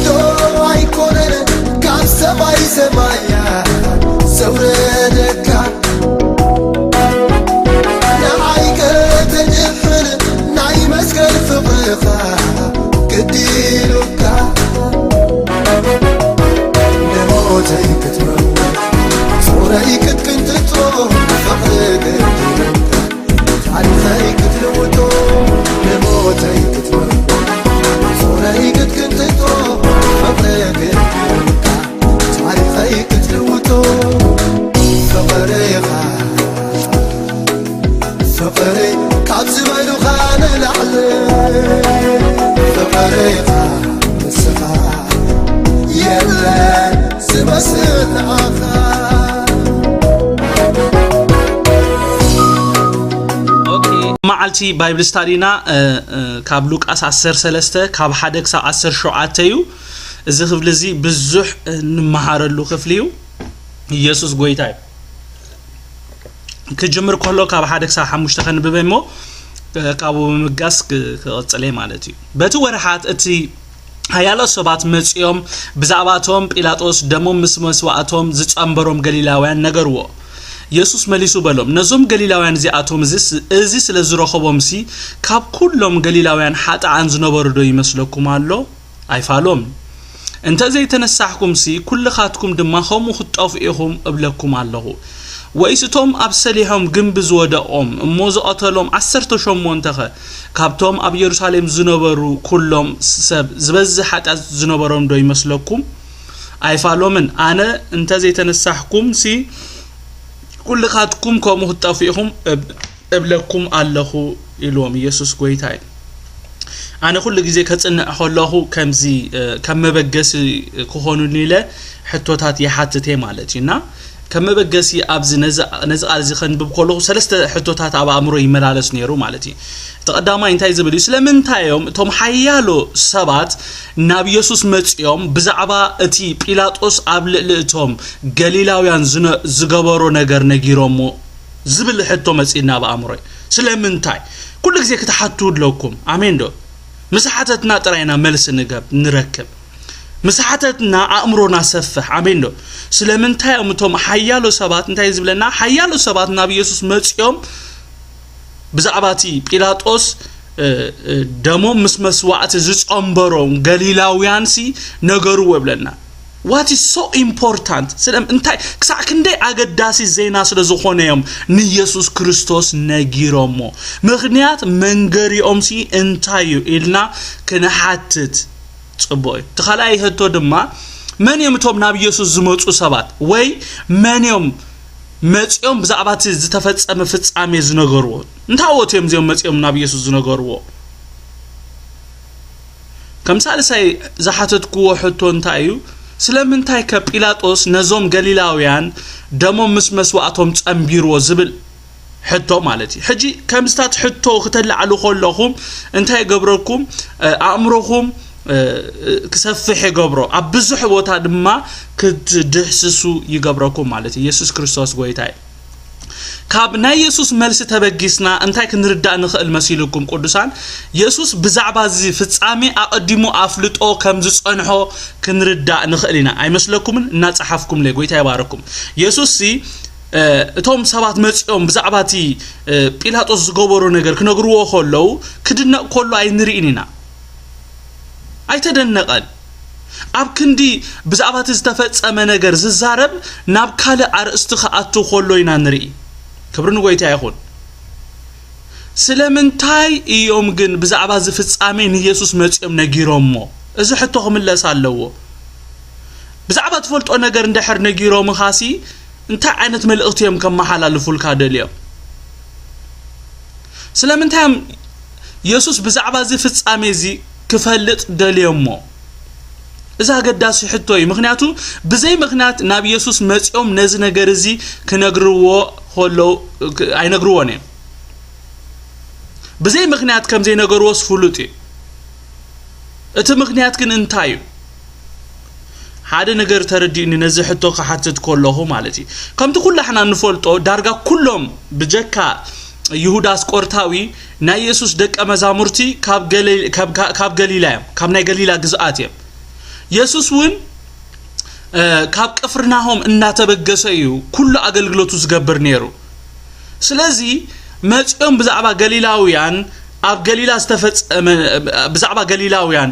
ዶ ኣይኮነን ካብ ሰማይ ሰማያ ዘውረደካ፣ ንዓይ ከተድሕን ናይ መስቀል ፍቕርኻ ግዲ ኢሉካ፣ ንሞተይ ክትመውት ጾረይ ክትቅንጥጦ ፍቕሪ ግዲ ኢሉካ። ታሪኸይ ክትልውጦ ንሞተይ ክትመርዶ ጾረይ ክትቅንጥጦ ፍቕሪ ግድልካ። ታሪኸይ ክትልውጦ ፍቕርኻ ፍቕሪ ካብ ዝበሉኻ ንላዕሊ ፍቕርኻ ንስኻ የለን ዝመስል ንዓኻ። መዓልቲ ባይብል ስታዲና ካብ ሉቃስ ዓሰርተ ሰለስተ ካብ ሓደ ክሳብ ዓሰርተ ሸውዓተ እዩ። እዚ ክፍሊ እዚ ብዙሕ እንመሃረሉ ክፍሊ እዩ። ኢየሱስ ጎይታ እዩ። ክጅምር ከሎ ካብ ሓደ ክሳብ ሓሙሽተ ከንብበ እሞ ካብኡ ብምጋስ ክቐፅለ ማለት እዩ። በቲ ወርሓት እቲ ሓያሎ ሰባት መጺኦም ብዛዕባቶም ጲላጦስ ደሞም ምስ መስዋእቶም ዝጸንበሮም ገሊላውያን ነገርዎ። የሱስ መሊሱ በሎም፣ ነዞም ገሊላውያን እዚኣቶም እዚ ስለ ዝረኸቦምሲ፣ ካብ ኵሎም ገሊላውያን ሓጥኣን ዝነበሩ ዶ ይመስለኩም ኣሎ? ኣይፋሎምን። እንተ ዘይተነሳሕኩምሲ፣ ኵልኻትኩም ድማ ኸምኡ ኽትጠፍኡ ኢኹም እብለኩም ኣለኹ። ወይስ እቶም ኣብ ሰሊሖም ግምቢ ዝወደቖም እሞ ዝቐተሎም ዓሰርተ ሸሞንተኸ ካብቶም ኣብ የሩሳሌም ዝነበሩ ኵሎም ሰብ ዝበዝሕ ሓጢኣት ዝነበሮም ዶ ይመስለኩም? ኣይፋሎምን። ኣነ እንተ ዘይተነሳሕኩምሲ ኵልኻትኩም ከምኡ ክትጠፍኡ ኢኹም እብ- እብለኩም ኣለኹ ኢልዎም። ኢየሱስ ጐይታ እዩ። ኣነ ኩሉ ግዜ ከጽንዕ ከለኹ ከምዚ ከም መበገሲ ክኾኑኒ ኢለ ሕቶታት ይሓትት እየ ማለት እዩ። እና ከም መበገሲ ኣብዚ ነዚ ነዚ ቃል እዚ ከንብብ ከለኹ ሰለስተ ሕቶታት ኣብ ኣእምሮይ ይመላለስ ነይሩ ማለት እዩ። እቲ ቀዳማይ እንታይ ዝብል እዩ? ስለምንታይ እዮም እቶም ሓያሎ ሰባት ናብ የሱስ መጺኦም ብዛዕባ እቲ ጲላጦስ ኣብ ልዕሊ እቶም ገሊላውያን ዝነ- ዝገበሮ ነገር ነጊሮሞ ዝብል ሕቶ መጺእና ኣብ ኣእምሮይ። ስለምንታይ? ኩሉ ግዜ ክትሓቱ ኣለኩም። ኣሜን ዶ? ምስ ሓተትና ጥራይ ኢና መልሲ ንገብ ንረክብ። ምስ ሓተትና ኣእምሮና ሰፍሕ። ኣሜን ዶ? ስለምንታይ እዮም እቶም ሓያሎ ሰባት እንታይ ዝብለና? ሓያሎ ሰባት ናብ ኢየሱስ መጺኦም ብዛዕባ እቲ ጲላጦስ ደሞም ምስ መስዋእቲ ዝጸንበሮም ገሊላውያንሲ ነገርዎ ይብለና። What is so important? ስለ እንታይ ክሳዕ ክንደይ ኣገዳሲ ዜና ስለ ዝኾነ እዮም ንኢየሱስ ክርስቶስ ነጊሮሞ። ምኽንያት መንገሪኦምሲ እንታይ እዩ ኢልና ክንሓትት ጽቡቕ እዩ። እቲ ካልኣይ ሕቶ ድማ መን እዮም እቶም ናብ ኢየሱስ ዝመጹ ሰባት ወይ መን እዮም መጺኦም ብዛዕባ እቲ ዝተፈጸመ ፍጻሜ ዝነገርዎ? እንታይ ኣወት እዮም እዚኦም መጺኦም ናብ ኢየሱስ ዝነገርዎ? ከም ሳልሳይ ዝሓተትክዎ ሕቶ እንታይ እዩ? ስለምንታይ ከ ጲላጦስ ነዞም ገሊላውያን ደሞም ምስ መስዋእቶም ጸንቢርዎ ዝብል ሕቶ ማለት እዩ። ሕጂ ከምዝታት ሕቶ ክተላዕሉ ከለኹም እንታይ ይገብረኩም? ኣእምሮኹም ክሰፍሕ ይገብሮ፣ ኣብ ብዙሕ ቦታ ድማ ክትድህስሱ ይገብረኩም ማለት እዩ። ኢየሱስ ክርስቶስ ጎይታ እዩ። ካብ ናይ የሱስ መልሲ ተበጊስና እንታይ ክንርዳእ ንኽእል መሲልኩም ቅዱሳን? የሱስ ብዛዕባ እዚ ፍጻሜ ኣቐዲሙ ኣፍልጦ ከም ዝጸንሖ ክንርዳእ ንኽእል ኢና። ኣይመስለኩምን? እናጸሓፍኩምለይ፣ ጎይታ ይባረኩም። የሱስ ሲ እቶም ሰባት መጺኦም ብዛዕባ እቲ ጲላጦስ ዝገበሮ ነገር ክነግርዎ ከለዉ ክድነቕ ከሎ ኣይንርእን ኢና። ኣይተደነቐን። ኣብ ክንዲ ብዛዕባ እቲ ዝተፈጸመ ነገር ዝዛረብ ናብ ካልእ ኣርእስቲ ክኣቱ ከሎ ኢና ንርኢ። ክብሪ ንጎይታ ይኹን። ስለምንታይ እዮም ግን ብዛዕባ እዚ ፍጻሜ ንየሱስ መጺኦም ነጊሮሞ? እዚ ሕቶ ክምለስ ኣለዎ። ብዛዕባ ትፈልጦ ነገር እንድሕር ነጊሮምኻሲ እንታይ ዓይነት መልእኽቲ እዮም ከመሓላልፉልካ ደልዮም? ስለምንታይ እዮም የሱስ ብዛዕባ እዚ ፍጻሜ እዚ ክፈልጥ ደልዮሞ? እዚ ኣገዳሲ ሕቶ እዩ። ምኽንያቱ ብዘይ ምኽንያት ናብ የሱስ መጺኦም ነዚ ነገር እዚ ክነግርዎ ከለዉ ኣይነግርዎን እዮም። ብዘይ ምኽንያት ከም ዘይነገርዎስ ፍሉጥ እዩ። እቲ ምኽንያት ግን እንታይ እዩ? ሓደ ነገር ተረዲኡኒ ነዚ ሕቶ ክሓትት ከለኹ ማለት እዩ። ከምቲ ኩላሕና ንፈልጦ ዳርጋ ኩሎም ብጀካ ይሁዳ ኣስቆርታዊ ናይ የሱስ ደቀ መዛሙርቲ ካብ ገሊ- ካብ- ካብ- ካብ ገሊላ እዮም፣ ካብ ናይ ገሊላ ግዝኣት እዮም። የሱስ እውን ካብ ቅፍርናሆም እናተበገሰ እዩ ኩሉ ኣገልግሎቱ ዝገብር ነይሩ። ስለዚ መጺኦም ብዛዕባ ገሊላውያን ኣብ ገሊላ ዝተፈጸመ ብዛዕባ ገሊላውያን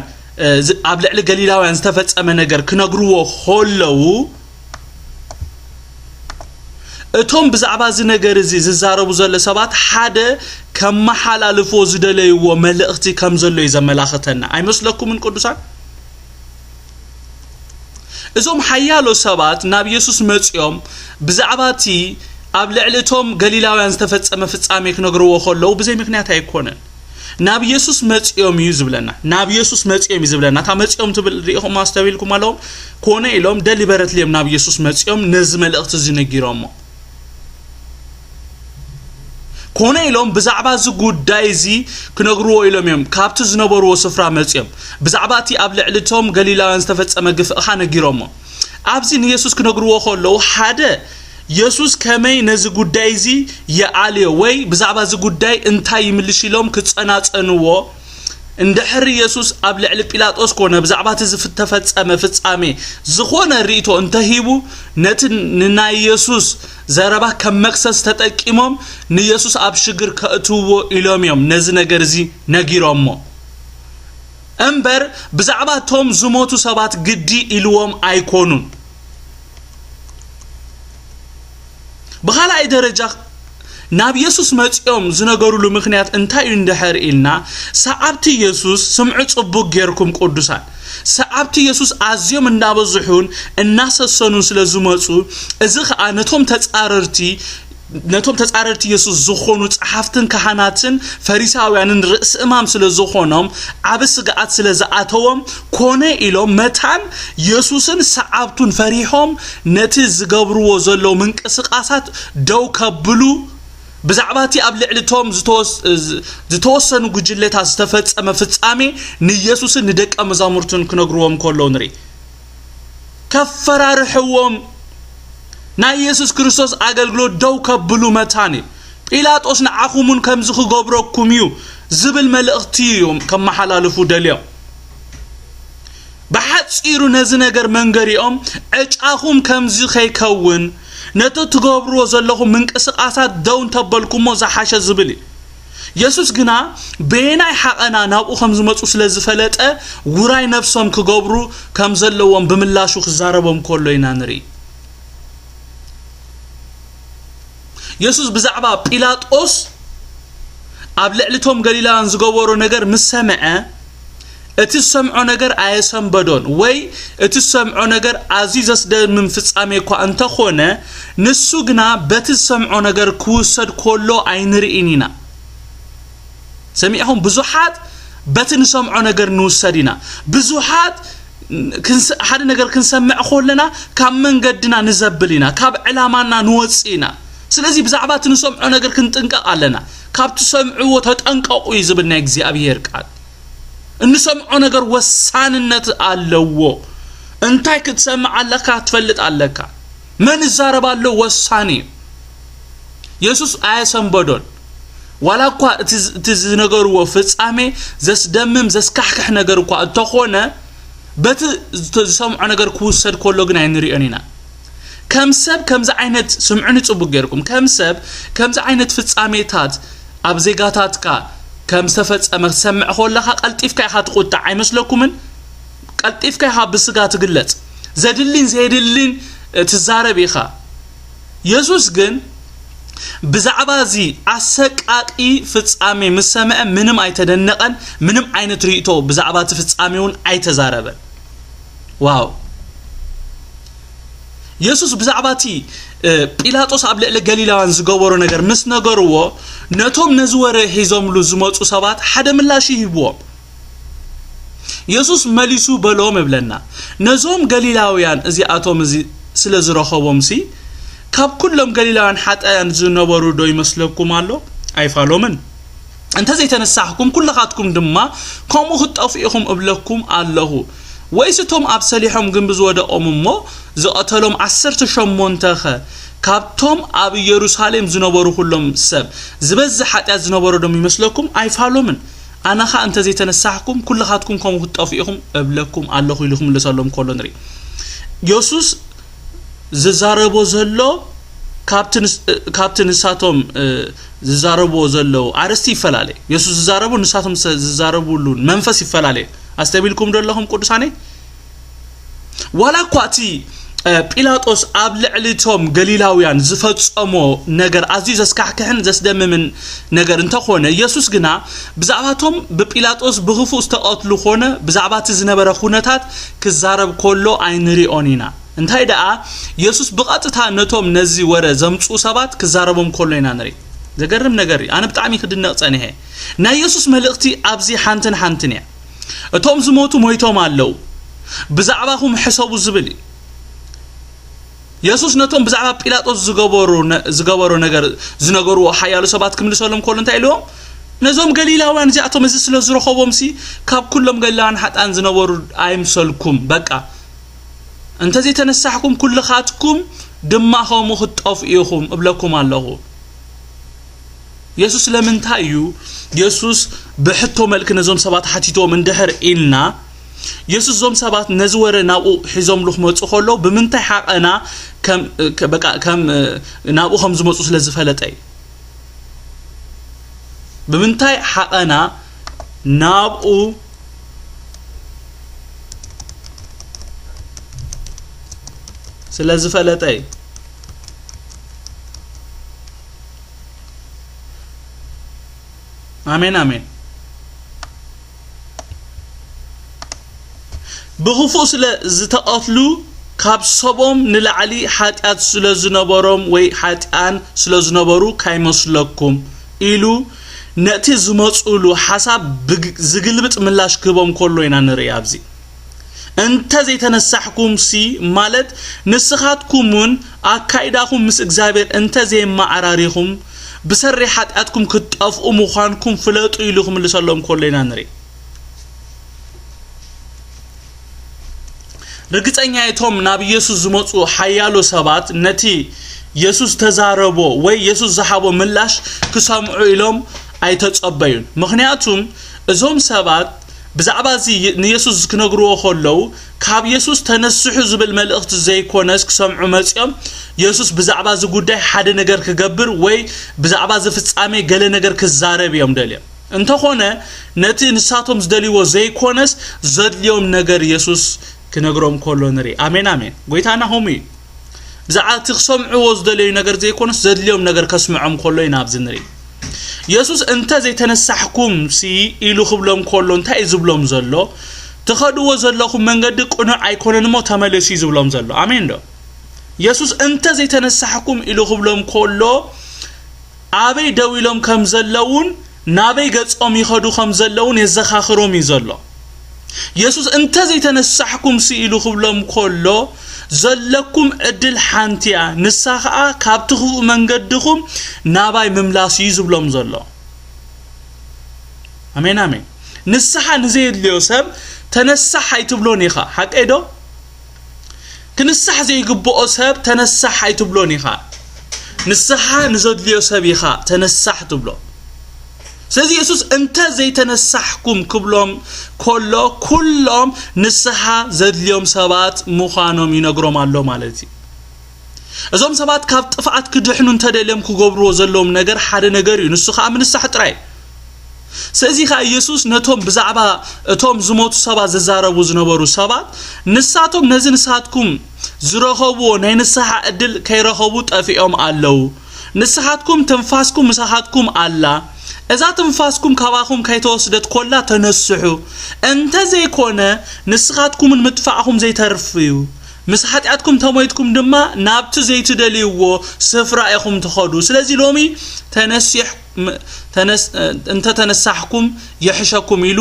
ኣብ ልዕሊ ገሊላውያን ዝተፈጸመ ነገር ክነግርዎ ከለዉ፣ እቶም ብዛዕባ እዚ ነገር እዚ ዝዛረቡ ዘሎ ሰባት ሓደ ከመሓላልፎ ዝደለይዎ መልእኽቲ ከም ዘሎ እዩ ዘመላኽተና። ኣይመስለኩምን ቅዱሳን? እዞም ሓያሎ ሰባት ናብ የሱስ መጺኦም ብዛዕባ እቲ ኣብ ልዕሊ እቶም ገሊላውያን ዝተፈጸመ ፍጻሜ ክነግርዎ ከለዉ ብዘይ ምኽንያት ኣይኮነን። ናብ የሱስ መጺኦም እዩ ዝብለና። ናብ የሱስ መጺኦም እዩ ዝብለና። እታ መጺኦም ትብል ርኢኹም ኣስተብሂልኩም ኣለዎም። ኮነ ኢሎም ደሊበረትሊ እዮም ናብ የሱስ መጺኦም ነዚ መልእኽቲ እዚ ነጊሮሞ። ኮነ ኢሎም ብዛዕባ እዚ ጉዳይ እዚ ክነግርዎ ኢሎም እዮም ካብቲ ዝነበርዎ ስፍራ መጺኦም። ብዛዕባ እቲ ኣብ ልዕሊ እቶም ገሊላውያን ዝተፈጸመ ግፍእኻ ነጊሮሞ። ኣብዚ ንየሱስ ክነግርዎ ከለዉ ሓደ የሱስ ከመይ ነዚ ጉዳይ እዚ ይኣልዮ ወይ ብዛዕባ እዚ ጉዳይ እንታይ ይምልሽ ኢሎም ክጸናጸንዎ እንድሕሪ የሱስ ኣብ ልዕሊ ጲላጦስ ኮነ ብዛዕባ እቲ ዝተፈጸመ ፍጻሜ ዝኾነ ርእይቶ እንተሂቡ፣ ነቲ ንናይ የሱስ ዘረባ ከም መክሰስ ተጠቂሞም ንየሱስ ኣብ ሽግር ከእትውዎ ኢሎም እዮም ነዚ ነገር እዚ ነጊሮሞ። እምበር ብዛዕባ እቶም ዝሞቱ ሰባት ግዲ ኢልዎም ኣይኮኑን። ብኻልኣይ ደረጃ ናብ የሱስ መጺኦም ዝነገሩሉ ምኽንያት እንታይ እዩ እንድሕር ኢልና፣ ሰዓብቲ የሱስ፣ ስምዑ ጽቡቕ ጌርኩም ቅዱሳን፣ ሰዓብቲ የሱስ ኣዝዮም እናበዝሑን እናሰሰኑን ስለ ዝመጹ፣ እዚ ኸኣ ነቶም ተጻረርቲ ነቶም ተጻረርቲ የሱስ ዝኾኑ ጸሓፍትን ካህናትን ፈሪሳውያንን ርእሲ እማም ስለ ዝኾኖም ዓቢ ስግኣት ስለ ዝኣተዎም፣ ኮነ ኢሎም መታን የሱስን ሰዓብቱን ፈሪሖም ነቲ ዝገብርዎ ዘለዉ ምንቅስቓሳት ደው ከብሉ፣ ብዛዕባ እቲ ኣብ ልዕሊ እቶም ዝተወስ-፣ ዝ-፣ ዝተወሰኑ ጉጅለታት ዝተፈጸመ ፍጻሜ ንየሱስን ንደቀ መዛሙርቱን ክነግርዎም ከለዉ ንርኢ። ከፈራርሕዎም፣ ናይ የሱስ ክርስቶስ ኣገልግሎት ደው ከብሉ መታን እዩ። ጲላጦስ ንዓኹም እውን ከምዚ ክገብረኩም እዩ ዝብል መልእኽቲ እዮም ከመሓላልፉ ደልዮም። ብሓጺሩ ነዚ ነገር መንገሪኦም ዕጫኹም ከምዚ ከይከውን ነቲ ትገብርዎ ዘለኹም ምንቅስቓሳት ደው እንተበልኩሞ ዝሓሸ ዝብል እዩ። የሱስ ግና በየናይ ሓቐና ናብኡ ከም ዝመጹ ስለ ዝፈለጠ፣ ውራይ ነፍሶም ክገብሩ ከም ዘለዎም ብምላሹ ክዛረቦም ከሎ ኢና ንርኢ። የሱስ ብዛዕባ ጲላጦስ ኣብ ልዕሊ እቶም ገሊላውያን ዝገበሮ ነገር ምስ ሰምዐ፣ እቲ ዝሰምዖ ነገር ኣየሰንበዶን፣ ወይ እቲ ዝሰምዖ ነገር ኣዝዩ ዘስደምም ፍጻሜ እኳ እንተኾነ፣ ንሱ ግና በቲ ዝሰምዖ ነገር ክውሰድ ከሎ ኣይንርእን ኢና። ሰሚዕኹም? ብዙሓት በቲ ንሰምዖ ነገር ንውሰድ ኢና። ብዙሓት ክንስ-፣ ሓደ ነገር ክንሰምዕ ከለና ካብ መንገድና ንዘብል ኢና፣ ካብ ዕላማና ንወጽእ ኢና። ስለዚ ብዛዕባ እቲ ንሰምዖ ነገር ክንጥንቀቕ ኣለና። ካብ ትሰምዕዎ ተጠንቀቑ እዩ ዝብል ናይ እግዚኣብሄር ቃል። እንሰምዖ ነገር ወሳንነት ኣለዎ። እንታይ ክትሰምዕ ኣለካ ትፈልጥ ኣለካ። መን ይዛረብ ኣሎ ወሳኒ እዩ። የሱስ ኣየሰንበዶን። ዋላ እኳ እቲ ዝ-፣ እቲ ዝነገርዎ ፍጻሜ ዘስደምም ዘስካሕክሕ ነገር እኳ እንተኾነ፣ በቲ ዝተ-፣ ዝሰምዖ ነገር ክውሰድ ከሎ ግን ኣይንሪኦን ኢና። ከም ሰብ ከምዚ ዓይነት፣ ስምዑኒ ጽቡቕ ጌርኩም፣ ከም ሰብ ከምዚ ዓይነት ፍጻሜታት ኣብ ዜጋታትካ ከም ዝተፈጸመ ክትሰምዕ ከለኻ ቀልጢፍካ ኢኻ ትቑጣዕ ኣይመስለኩምን? ቀልጢፍካ ኢኻ ብስጋ ትግለጽ። ዘድሊን ዘየድሊን ትዛረብ ኢኻ። የሱስ ግን ብዛዕባ እዚ ኣሰቃቂ ፍጻሜ ምስ ሰምዐ ምንም ኣይተደነቐን፣ ምንም ዓይነት ርእይቶ ብዛዕባ እቲ ፍጻሜ እውን ኣይተዛረበን። ዋው! የሱስ ብዛዕባ እቲ፣ እ፣ ጲላጦስ ኣብ ልዕሊ ገሊላውያን ዝገበሮ ነገር ምስ ነገርዎ፣ ነቶም ነዚ ወረ ሒዞምሉ ዝመጹ ሰባት ሓደ ምላሽ ይህብዎም። የሱስ መሊሱ በሎም እብለና፣ ነዞም ገሊላውያን እዚኣቶም እዚ ስለ ዝረኸቦምሲ፣ ካብ ኩሎም ገሊላውያን ሓጣያን ዝነበሩ ዶ ይመስለኩም ኣሎ? ኣይፋሎምን። እንተዘይተነሳሕኩም፣ ኩልኻትኩም ድማ ከምኡ ክትጠፍኡ ኢኹም እብለኩም ኣለኹ። ወይስ እቶም ኣብ ሰሊሖም ግንቢ ዝወደቖም እሞ ዝቐተሎም ዓሰርተ ሸሞንተ ኸ? ካብቶም ኣብ ኢየሩሳሌም ዝነበሩ ኩሎም ሰብ ዝበዝሕ ሓጢኣት ዝነበሮ ዶ ይመስለኩም? ኣይፋሎምን። ኣነ ኸኣ እንተ ዘይተነሳሕኩም፣ ኩልኻትኩም ከምኡ ክትጠፍኡ ኢኹም እብለኩም ኣለኹ ኢሉ ክምልሰሎም ከሎ ንርኢ። የሱስ ዝዛረቦ ዘሎ ካብቲ ንስ-፣ ካብቲ ንሳቶም፣ እ፣ ዝዛረብዎ ዘለዉ ኣርእስቲ ይፈላለ። የሱስ ዝዛረቦ ንሳቶም ዝዛረብሉ መንፈስ ይፈላለ። ኣስተቢልኩም ዶ ኣለኹም ቅዱሳነይ? ዋላ እኳ እቲ፣ እ፣ ጲላጦስ ኣብ ልዕሊ እቶም ገሊላውያን ዝፈጸሞ ነገር ኣዝዩ ዘስካሕክሕን ዘስደምምን ነገር እንተኾነ፣ የሱስ ግና ብዛዕባቶም ብጲላጦስ ብኽፉእ ዝተቐትሉ ኾነ ብዛዕባ እቲ ዝነበረ ኩነታት ክዛረብ ከሎ ኣይንሪኦን ኢና። እንታይ ደኣ፣ የሱስ ብቐጥታ ነቶም ነዚ ወረ ዘምጽኡ ሰባት ክዛረቦም ከሎ ኢና ንርኢ። ዘገርም ነገር እዩ። ኣነ ብጣዕሚ ክድነቕ ጸኒሐ። ናይ የሱስ መልእኽቲ ኣብዚ ሓንትን ሓንትን እያ። እቶም ዝሞቱ ሞይቶም ኣለዉ፣ ብዛዕባኹም ሕሰቡ ዝብል እዩ። የሱስ ነቶም ብዛዕባ ጲላጦስ ዝገበሩ ነ-፣ ዝገበሮ ነገር ዝነገርዎ ሓያሎ ሰባት ክምልሰሎም ከሎ እንታይ ኢልዎም? ነዞም ገሊላውያን እዚኣቶም እዚ ስለ ዝረኸቦምሲ ካብ ኩሎም ገሊላውያን ሓጥኣን ዝነበሩ ኣይምሰልኩም። በቃ እንተ ዘይተነሳሕኩም ኩልኻትኩም ድማ ከምኡ ክትጠፍኡ ኢኹም እብለኩም ኣለኹ። የሱስ ስለምንታይ እዩ የሱስ ብሕቶ መልክ ነዞም ሰባት ሓቲትዎም እንድሕር ኢልና፣ የሱስ እዞም ሰባት ነዚ ወረ ናብኡ ሒዞምሉ ክመጹ ከለዉ ብምንታይ ሓቐና ከም፣ ከ-፣ በቃ ከም ናብኡ ከም ዝመጹ ስለ ዝፈለጠ እዩ። ብምንታይ ሓቐና ናብኡ ስለ ዝፈለጠ እዩ። ኣሜን፣ ኣሜን። ብኽፉእ ስለ ዝተቐትሉ ካብ ሰቦም ንላዕሊ ሓጢኣት ስለ ዝነበሮም ወይ ሓጢኣን ስለ ዝነበሩ ካይመስለኩም ኢሉ ነቲ ዝመጹሉ ሓሳብ ብግ-፣ ዝግልብጥ ምላሽ ክህቦም ከሎ ኢና ንርኢ ኣብዚ። እንተ ዘይተነሳሕኩም ሲ፣ ማለት ንስኻትኩም እውን ኣካይዳኹም ምስ እግዚኣብሔር እንተ ዘይመዓራሪኹም፣ ብሰሪ ሓጢኣትኩም ክትጠፍኡ ምዃንኩም ፍለጡ ኢሉ ክምልሰሎም ከሎ ኢና ንርኢ። ርግጸኛ እቶም ናብ ኢየሱስ ዝመጹ ሓያሎ ሰባት ነቲ ኢየሱስ ተዛረቦ ወይ ኢየሱስ ዝሃቦ ምላሽ ክሰምዑ ኢሎም ኣይተጸበዩን። ምኽንያቱም እዞም ሰባት ብዛዕባ እዚ ንየሱስ ክነግርዎ ከለዉ፣ ካብ የሱስ ተነስሑ ዝብል መልእኽቲ ዘይኮነስ ክሰምዑ መጺኦም፣ የሱስ ብዛዕባ እዚ ጉዳይ ሓደ ነገር ክገብር ወይ ብዛዕባ እዚ ፍጻሜ ገለ ነገር ክዛረብ እዮም ደልዮም። እንተኾነ፣ ነቲ ንሳቶም ዝደልይዎ ዘይኮነስ ዘድልዮም ነገር የሱስ ክነግሮም ከሎ ንርኢ። ኣሜን፣ ኣሜን። ጎይታና ከምኡ እዩ። ብዛዕባ እቲ ክሰምዕዎ ዝደለዩ ነገር ዘይኮነስ ዘድልዮም ነገር ከስምዖም ከሎ ኢና ኣብዚ ንርኢ። የሱስ "እንተ ዘይተነሳሕኩም ሲ" ኢሉ ክብሎም ከሎ እንታይ እዩ ዝብሎም ዘሎ? "ትኸድዎ ዘለኹም መንገዲ ቅኑዕ ኣይኮነን እሞ ተመለሱ" እዩ ዝብሎም ዘሎ። ኣሜን ዶ? የሱስ "እንተ ዘይተነሳሕኩም" ኢሉ ክብሎም ከሎ ኣበይ ደው ኢሎም ከም ዘለውን ናበይ ገጾም ይኸዱ ከም ዘለውን የዘኻኽሮም እዩ ዘሎ። የሱስ "እንተ ዘይተነሳሕኩም ሲ" ኢሉ ክብሎም ከሎ፣ ዘለኩም ዕድል ሓንቲ እያ፣ ንሳ ኸኣ ካብቲ ክፉእ መንገድኹም ናባይ ምምላስ እዩ ዝብሎም ዘሎ። ኣሜን፣ ኣሜን። ንስሓ ንዘየድልዮ ሰብ ተነሳሕ ኣይትብሎን ኢኻ። ሓቀይ ዶ? ክንሳሕ ዘይግብኦ ሰብ ተነሳሕ ኣይትብሎን ኢኻ። ንስሓ ንዘድልዮ ሰብ ኢኻ ተነሳሕ ትብሎ። ስለዚ የሱስ "እንተ ዘይተነሳሕኩም" ክብሎም ከሎ፣ ኩሎም ንስሓ ዘድልዮም ሰባት ምዃኖም ይነግሮም ኣሎ ማለት እዩ። እዞም ሰባት ካብ ጥፍኣት ክድሕኑ እንተደልዮም ክገብርዎ ዘለዎም ነገር ሓደ ነገር እዩ፣ ንሱ ኸኣ ምንሳሕ ጥራይ። ስለዚ ኸኣ የሱስ ነቶም ብዛዕባ እቶም ዝሞቱ ሰባት ዝዛረቡ ዝነበሩ ሰባት፣ ንሳቶም ነዚ ንስኻትኩም ዝረኸብዎ ናይ ንስሓ ዕድል ከይረኸቡ ጠፊኦም ኣለዉ። ንስኻትኩም ትንፋስኩም ምሳኻትኩም ኣላ። እዛ ትንፋስኩም ካባኹም ከይተወስደት ኮላ ተነስሑ። እንተ ዘይኮነ ንስኻትኩምን ምጥፋእኹም ዘይተርፍ እዩ። ምስ ሓጢኣትኩም ተሞይትኩም ድማ ናብቲ ዘይትደልይዎ ስፍራ ኢኹም ትኸዱ። ስለዚ ሎሚ ተነሲሕ-፣ ም-፣ ተነስ-፣ እንተ ተነሳሕኩም ይሕሸኩም ኢሉ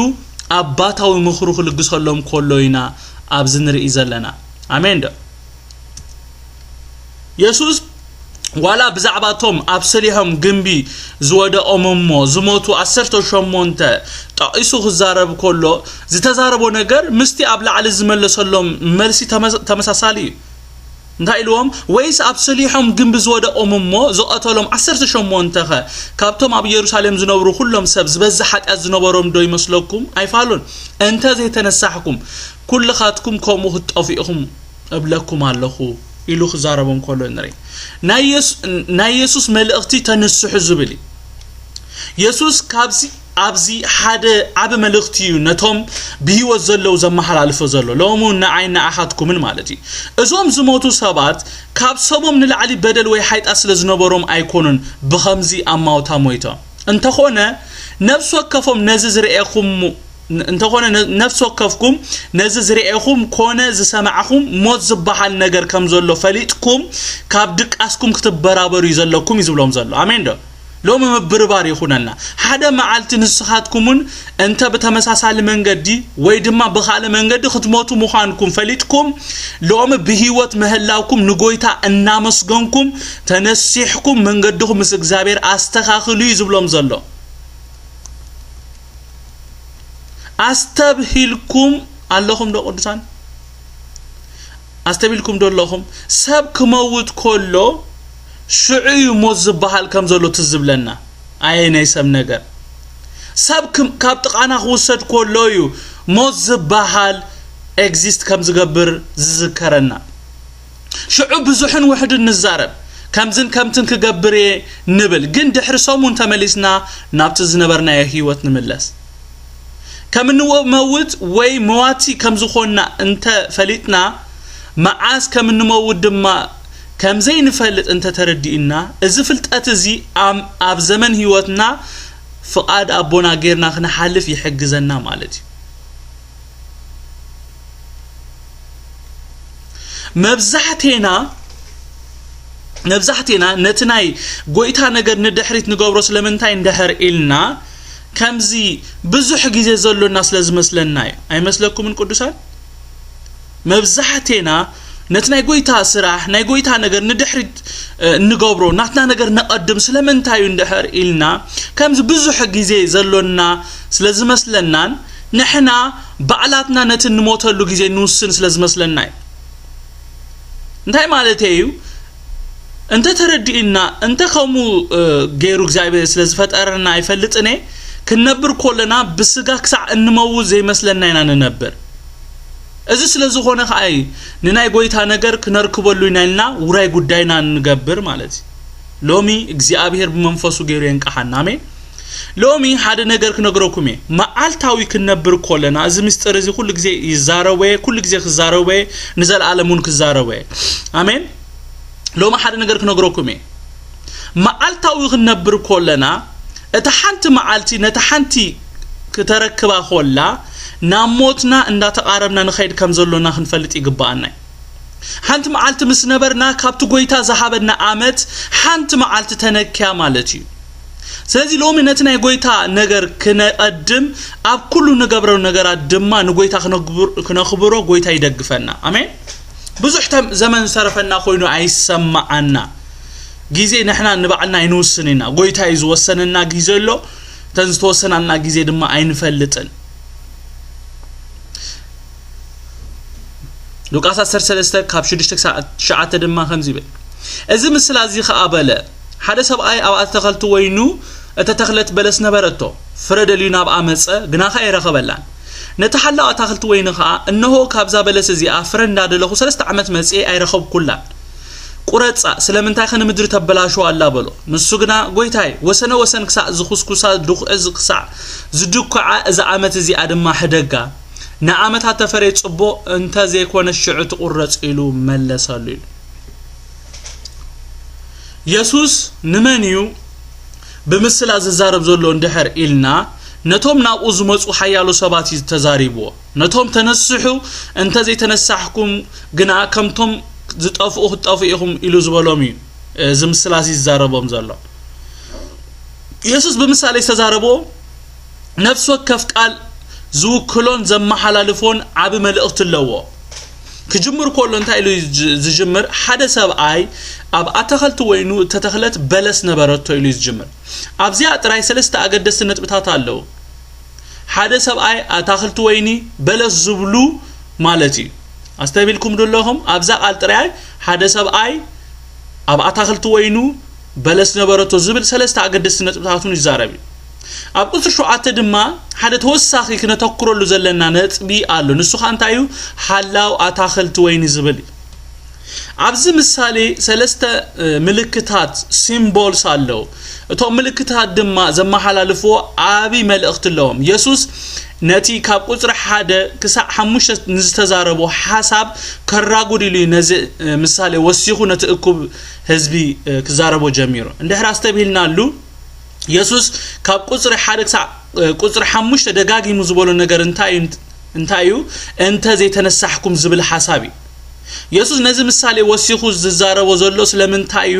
ኣባታዊ ምኽሩ ክልግሰሎም ከሎ ኢና ኣብዚ ንርኢ ዘለና። ኣሜን ዶ? የሱስ ዋላ ብዛዕባ እቶም ኣብ ሰሊሆም ግምቢ ዝወደቖም እሞ ዝሞቱ ዓሰርተ ሸሞንተ ጠቒሱ ክዛረብ ከሎ፣ ዝተዛረቦ ነገር ምስቲ ኣብ ላዕሊ ዝመለሰሎም መልሲ ተመ-፣ ተመሳሳሊ እዩ። እንታይ ኢልዎም? ወይስ ኣብ ሰሊሖም ግንቢ ዝወደቖም እሞ ዝቐተሎም ዓሰርተ ሸሞንተ ኸ ካብቶም ኣብ ኢየሩሳሌም ዝነብሩ ኩሎም ሰብ ዝበዝሕ ሓጢኣት ዝነበሮም ዶ ይመስለኩም? ኣይፋሉን። እንተ ዘይተነሳሕኩም ኩልኻትኩም ከምኡ ክትጠፉ ኢኹም እብለኩም ኣለኹ ኢሉ ክዛረቦም ከሎ ንርኢ። ናይ የሱ-፣ ናይ የሱስ መልእኽቲ ተንስሑ ዝብል እዩ። የሱስ ካብዚ ኣብዚ ሓደ ዓቢ መልእኽቲ እዩ ነቶም ብህይወት ዘለዉ ዘመሓላልፎ ዘሎ፣ ሎሚ እውን ንዓይ ንኣኻትኩምን ማለት እዩ። እዞም ዝሞቱ ሰባት ካብ ሰቦም ንላዕሊ በደል ወይ ሓጢኣት ስለ ዝነበሮም ኣይኮኑን ብኸምዚ ኣማውታ ሞይቶም። እንተኾነ ነፍሲ ወከፎም ነዚ ዝርእኹም እንተኾነ ነ-፣ ነፍሲ ወከፍኩም ነዚ ዝርእኹም ኮነ ዝሰማዕኹም ሞት ዝበሃል ነገር ከም ዘሎ ፈሊጥኩም ካብ ድቃስኩም ክትበራበሩ እዩ ዘለኩም እዩ ዝብሎም ዘሎ። ኣሜን ዶ? ሎሚ ምብርባር ይኹነልና። ሓደ መዓልቲ ንስኻትኩምን እንተ ብተመሳሳሊ መንገዲ ወይ ድማ ብኻልእ መንገዲ ክትሞቱ ምዃንኩም ፈሊጥኩም፣ ሎሚ ብህይወት ምህላውኩም ንጎይታ እናመስገንኩም ተነሲሕኩም መንገድኹም ምስ እግዚኣብሔር ኣስተኻኽሉ እዩ ዝብሎም ዘሎ። ኣስተብሂልኩም ኣለኹም ዶ ቅዱሳን? ኣስተብሂልኩም ዶ ኣለኹም? ሰብ ክመውት ከሎ ሽዑ እዩ ሞት ዝበሃል ከም ዘሎ ትዝ ዝብለና። ኣየ ናይ ሰብ ነገር። ሰብ ክም-፣ ካብ ጥቓና ክውሰድ ከሎ እዩ ሞት ዝበሃል ኤግዚስት ከም ዝገብር ዝዝከረና። ሽዑ ብዙሕን ውሕድን ንዛረብ፣ ከምዝን ከምትን ክገብር እየ ንብል፣ ግን ድሕሪ ሰሙን ተመሊስና ናብቲ ዝነበርናዮ ህይወት ንምለስ። ከም እንመውት ወይ መዋቲ ከም ዝኾንና እንተ ፈሊጥና፣ መዓስ ከም እንመውት ድማ ከም ዘይንፈልጥ እንተ ተረዲእና፣ እዚ ፍልጠት እዚ ኣም-፣ ኣብ ዘመን ህይወትና ፍቓድ ኣቦና ጌርና ክንሓልፍ ይሕግዘና ማለት እዩ። መብዛሕቴና፣ መብዛሕቴና ነቲ ናይ ጎይታ ነገር ንድሕሪት ንገብሮ ስለምንታይ እንድሕር ኢልና፣ ከምዚ ብዙሕ ግዜ ዘሎና ስለ ዝመስለና እዩ። ኣይመስለኩምን ቅዱሳን? መብዛሕቴና ነቲ ናይ ጎይታ ስራሕ፣ ናይ ጎይታ ነገር ንድሕሪት፣ እ፣ እንገብሮ፣ ናትና ነገር ነቐድም ስለምንታይ እዩ እንድሕር ኢልና፣ ከምዚ ብዙሕ ግዜ ዘሎና ስለ ዝመስለናን ንሕና ባዕላትና ነቲ እንሞተሉ ግዜ ንውስን ስለ ዝመስለና እዩ። እንታይ ማለተይ እዩ? እንተ ተረዲእና፣ እንተ ከምኡ፣ እ፣ ገይሩ እግዚኣብሔር ስለ ዝፈጠረና ኣይፈልጥን እየ፣ ክንነብር ከለና ብስጋ ክሳዕ እንመውት ዘይመስለና ኢና ንነብር። እዚ ስለ ዝኾነ ከኣ እዩ ንናይ ጎይታ ነገር ክነርክበሉ ኢና ኢልና ውራይ ጉዳይና ንገብር ማለት እዩ። ሎሚ እግዚኣብሔር ብመንፈሱ ገይሩ የንቅሓና። ኣሜን። ሎሚ ሓደ ነገር ክነግረኩም እየ። መዓልታዊ ክንነብር ከለና፣ እዚ ምስጢር እዚ ኩሉ ግዜ ይዛረቦ እየ፣ ኩሉ ግዜ ክዛረቦ እየ፣ ንዘለኣለም እውን ክዛረቦ እየ። ኣሜን። ሎሚ ሓደ ነገር ክነግረኩም እየ። መዓልታዊ ክንነብር ከለና፣ እታ ሓንቲ መዓልቲ ነታ ሓንቲ ክተረክባ ከላ፣ ናብ ሞትና እንዳተቓረብና ንኸይድ ከም ዘሎና ክንፈልጥ ይግብኣና እዩ። ሓንቲ መዓልቲ ምስ ነበርና፣ ካብቲ ጎይታ ዝሃበና ኣመት ሓንቲ መዓልቲ ተነክያ ማለት እዩ። ስለዚ ሎሚ ነቲ ናይ ጎይታ ነገር ክነቐድም፣ ኣብ ኩሉ ንገብሮ ነገራት ድማ ንጎይታ ክነግብር-፣ ክነኽብሮ ጎይታ ይደግፈና። ኣሜን። ብዙሕ ተም-፣ ዘመን ዝተረፈና ኮይኑ ኣይሰማዓና። ግዜ ንሕና ንባዕልና ኣይንውስን ኢና። ጎይታ እዩ ዝወሰነና ግዜ ኣሎ። እተን ዝተወሰናልና ግዜ ድማ ኣይንፈልጥን። ሉቃስ ዓሰርተ ሰለስተ ካብ ሽዱሽተ ክሳዕ ትሽዓተ ድማ ከምዚ ይብል። እዚ ምስላ እዚ ኸኣ በለ፣ ሓደ ሰብኣይ ኣብ ኣተኸልቲ ወይኑ እተተኽለት በለስ ነበረቶ። ፍረ ደልዩ ናብኣ መጸ፣ ግና ኸኣ ኣይረኸበላን። ነቲ ሓላው ኣታኽልቲ ወይኒ ኸኣ፣ እንሆ፣ ካብዛ በለስ እዚኣ ፍረ እንዳደለኹ ሰለስተ ዓመት መጺኤ ኣይረኸብኩላን። ቁረጻ፣ ስለምንታይ ኸ ንምድሪ ተበላሽዋ ኣላ በሎ። ንሱ ግና፣ ጎይታይ፣ ወሰነ ወሰን ክሳዕ ዝኹስኩሳ፣ ድኹዒ ዝ-፣ ክሳዕ ዝድኩዓ፣ እዛ ዓመት እዚኣ ድማ ሕደጋ። ንዓመታ ተፈሬ ጽቡቕ፣ እንተ ዘይኮነ ሽዑ ትቑረጽ ኢሉ መለሰሉ ኢሉ። የሱስ ንመን እዩ ብምስላ ዝዛረብ ዘሎ እንድሕር ኢልና፣ ነቶም ናብኡ ዝመጹ ሓያሎ ሰባት እዩ ተዛሪብዎ። ነቶም ተነስሑ፣ እንተ ዘይተነሳሕኩም ግና ከምቶም ዝጠፍኡ ክትጠፍኡ ኢኹም ኢሉ ዝበሎም እዩ፣ እ፣ እዚ ምስላ እዚ ዝዛረቦም ዘሎ። የሱስ ብምሳሌ ዝተዛረቦ ነፍሲ ወከፍ ቃል ዝውክሎን ዘመሓላልፎን ዓቢ መልእኽቲ ኣለዎ። ክጅምር ከሎ እንታይ ኢሉ ዝ-፣ ዝጅምር? ሓደ ሰብኣይ ኣብ ኣታኸልቲ ወይኑ እተተኽለት በለስ ነበረቶ ኢሉ እዩ ዝጅምር። ኣብዚኣ ጥራይ ሰለስተ ኣገደስቲ ነጥብታት ኣለዉ። ሓደ ሰብኣይ ኣታኽልቲ ወይኒ በለስ ዝብሉ ማለት እዩ። ኣስተብሂልኩም ዶ ኣለኹም? ኣብዛ ቃል ጥራይ ሓደ ሰብኣይ ኣብ ኣታኽልቲ ወይኑ በለስ ነበረቶ ዝብል ሰለስተ ኣገደስቲ ነጥብታት እውን ይዛረብ እዩ። ኣብ ቁጽሪ ሸውዓተ ድማ ሓደ ተወሳኺ ክነተኩረሉ ዘለና ነጥቢ ኣሎ። ንሱ ኸኣ እንታይ እዩ? ሓላው ኣታኽልቲ ወይኒ ዝብል እዩ። ኣብዚ ምሳሌ ሰለስተ ምልክታት፣ ሲምቦልስ፣ ኣለዉ። እቶም ምልክታት ድማ ዘመሓላልፍዎ ዓቢ መልእኽቲ ኣለዎም። የሱስ ነቲ ካብ ቁጽሪ ሓደ ክሳዕ ሓሙሽተ ንዝተዛረቦ ሓሳብ ከራጉድ ኢሉ እዩ ነዚ ምሳሌ ወሲኹ ነቲ እኩብ ህዝቢ ክዛረቦ ጀሚሩ። እንድሕር ኣስተብሂልናሉ፣ የሱስ ካብ ቁጽሪ ሓደ ክሳዕ ቁጽሪ ሓሙሽተ ደጋጊሙ ዝበሎ ነገር እንታይ እዩ? እንታይ እዩ? "እንተ ዘይተነሳሕኩም" ዝብል ሓሳብ እዩ። የሱስ ነዚ ምሳሌ ወሲኹ ዝዛረቦ ዘሎ ስለምንታይ እዩ?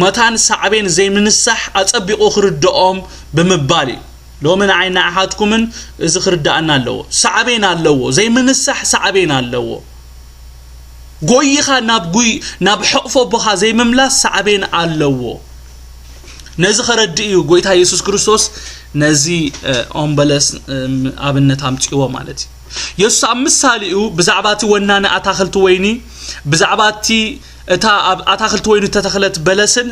መታን ሳዕቤን ዘይምንሳሕ ኣጸቢቑ ክርድኦም ብምባል እዩ። ሎሚ ንዓይ ንዓኻትኩምን እዚ ክርድኣና ኣለዎ። ሳዕቤን ኣለዎ። ዘይምንሳሕ ሳዕቤን ኣለዎ። ጎይኻ ናብ ጉይ-፣ ናብ ሕቕፎ ኣቦኻ ዘይምምላስ ሳዕቤን ኣለዎ። ነዚ ከረድእ እዩ ጎይታ የሱስ ክርስቶስ ነዚ፣ እ፣ ኦም በለስ፣ እ፣ ኣብነት ኣምጺዎ ማለት እዩ። የሱስ ኣብ ምሳሌኡ ብዛዕባ እቲ ወናኒ ኣታኽልቲ ወይኒ፣ ብዛዕባ እቲ፣ እታ ኣብ ኣታኽልቲ ወይኒ እተተኽለት በለስን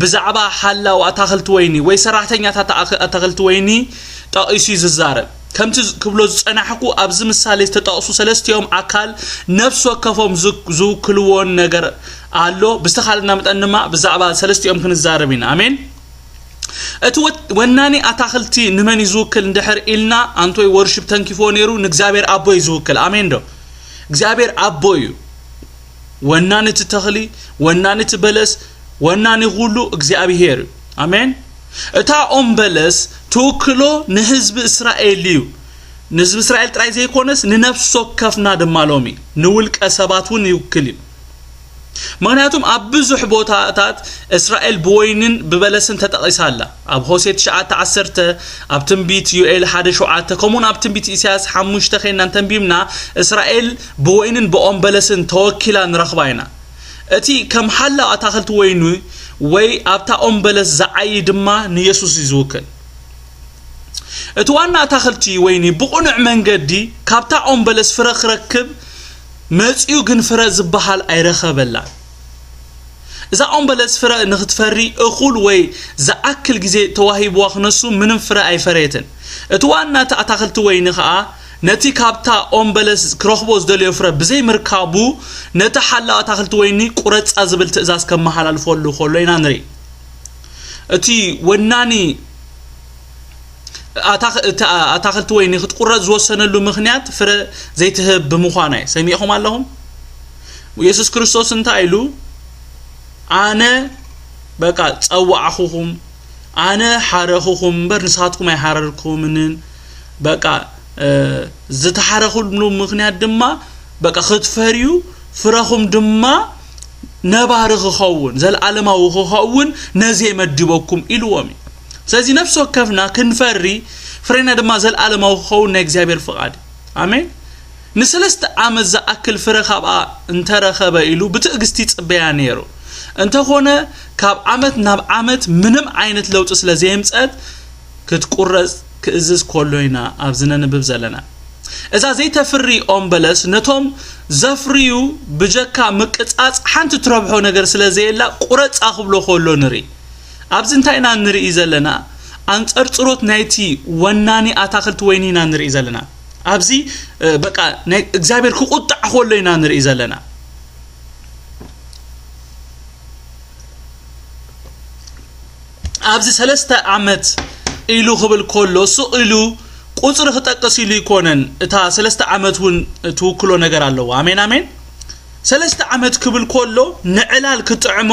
ብዛዕባ ሓላው ኣታኽልቲ ወይኒ ወይ ሰራሕተኛታት ኣታኽ-፣ ኣታኽልቲ ወይኒ ጠቒሱ እዩ ዝዛረብ። ከምቲ ዝ-፣ ክብሎ ዝጸናሕኩ፣ ኣብዚ ምሳሌ ዝተጠቕሱ ሰለስቲኦም ኣካል ነፍሲ ወከፎም ዝ-፣ ዝውክልዎን ነገር ኣሎ። ብዝተኻለና መጠን ድማ ብዛዕባ ሰለስቲኦም ክንዛረብ ኢና። ኣሜን። እቲ ወ-፣ ወናኒ ኣታኽልቲ ንመን እዩ ዝውክል እንድሕር ኢልና፣ ኣንቶይ ወርሺፕ ተንኪፍዎ ነይሩ፣ ንእግዚኣብሔር ኣቦ እዩ ዝውክል። ኣሜን ዶ? እግዚኣብሔር ኣቦ እዩ። ወናኒ እቲ ተኽሊ፣ ወናኒ እቲ በለስ፣ ወናኒ ኩሉ እግዚኣብሔር እዩ። ኣሜን። እታ ኦም በለስ ትውክሎ ንህዝቢ እስራኤል እዩ። ንህዝቢ እስራኤል ጥራይ ዘይኮነስ ንነፍሲ ወከፍና ድማ ሎሚ ንውልቀ ሰባት እውን ይውክል እዩ። ምኽንያቱም ኣብ ብዙሕ ቦታታት እስራኤል ብወይንን ብበለስን ተጠቒሳ ኣላ። ኣብ ሆሴ ትሽዓተ ዓሰርተ፣ ኣብ ትንቢት ዮኤል ሓደ ሸውዓተ፣ ከምኡውን ኣብ ትንቢት ኢሳያስ ሓሙሽተ ኸይድና እንተንቢብና፣ እስራኤል ብወይንን ብኦም በለስን ተወኪላ ንረኽባ ኢና። እቲ ከም ሓላው ኣታኽልቲ ወይኒ ወይ ኣብታ ኦም በለስ ዝዓዪ ድማ ንየሱስ እዩ ዝውክል። እቲ ዋና ኣታኽልቲ ወይኒ ብቕኑዕ መንገዲ ካብታ ኦም በለስ ፍረ ክረክብ መጺኡ፣ ግን ፍረ ዝበሃል ኣይረኸበላን። እዛ ኦም በለስ ፍረ ንኽትፈሪ እኹል ወይ ዝኣክል ግዜ ተዋሂብዋ ክነሱ ምንም ፍረ ኣይፈረየትን። እቲ ዋና እቲ ኣታኽልቲ ወይኒ ኸኣ ነቲ ካብታ ኦም በለስ ክረኽቦ ዝደለዮ ፍረ ብዘይምርካቡ፣ ነቲ ሓላው ኣታኽልቲ ወይኒ ቁረጻ ዝብል ትእዛዝ ከመሓላልፈሉ ከሎ ኢና ንርኢ። እቲ ወናኒ ኣታኽ-፣ እቲ ኣታኽልቲ ወይኒ ክትቁረጽ ዝወሰነሉ ምኽንያት ፍረ ዘይትህብ ብምዃና እዩ። ሰሚዕኹም ኣለኹም? የሱስ ክርስቶስ እንታይ ኢሉ? "ኣነ በቃ ጸዋዕኹኹም፣ ኣነ ሓረኹኹም እምበር ንስኻትኩም ኣይሓረርኩምንን። በቃ፣ እ፣ ዝተሓረኹሉ ምኽንያት ድማ በቃ ክትፈርዩ፣ ፍረኹም ድማ ነባሪ ክኸውን፣ ዘለኣለማዊ ክኸውን ነዚ መዲበኩም" ኢልዎም እዩ። ስለዚ ነፍሲ ወከፍና ክንፈሪ፣ ፍሬና ድማ ዘለኣለማዊ ክኸውን ናይ እግዚኣብሔር ፍቓድ እዩ። ኣሜን። ንሰለስተ ዓመት ዝኣክል ፍረ ካብኣ እንተረኸበ ኢሉ ብትዕግስቲ ይጽበያ ነይሩ። እንተኾነ ካብ ዓመት ናብ ዓመት ምንም ዓይነት ለውጢ ስለ ዘየምጸት ክትቁረጽ ክእዝዝ ከሎ ኢና ኣብዚ ነንብብ ዘለና። እዛ ዘይተፍሪ ኦም በለስ ነቶም ዘፍርዩ ብጀካ ምቅጻጽ ሓንቲ ትረብሖ ነገር ስለ ዘየላ ቁረጻ ክብሎ ከሎ ንርኢ። ኣብዚ እንታይ ኢና ንርኢ ዘለና? ኣንጸርጽሮት ናይቲ ወናኒ ኣታኽልቲ ወይኒ ኢና ንርኢ ዘለና። ኣብዚ፣ እ፣ በቃ ናይ እግዚኣብሔር ክቁጣዕ ከሎ ኢና ንርኢ ዘለና። ኣብዚ ሰለስተ ዓመት ኢሉ ክብል ከሎ፣ ስቕ ኢሉ ቁጽሪ ክጠቅስ ኢሉ ኣይኮነን። እታ ሰለስተ ዓመት እውን ትውክሎ ነገር ኣለዎ። ኣሜን፣ ኣሜን። ሰለስተ ዓመት ክብል ከሎ፣ ንዕላል ክጥዕሞ፣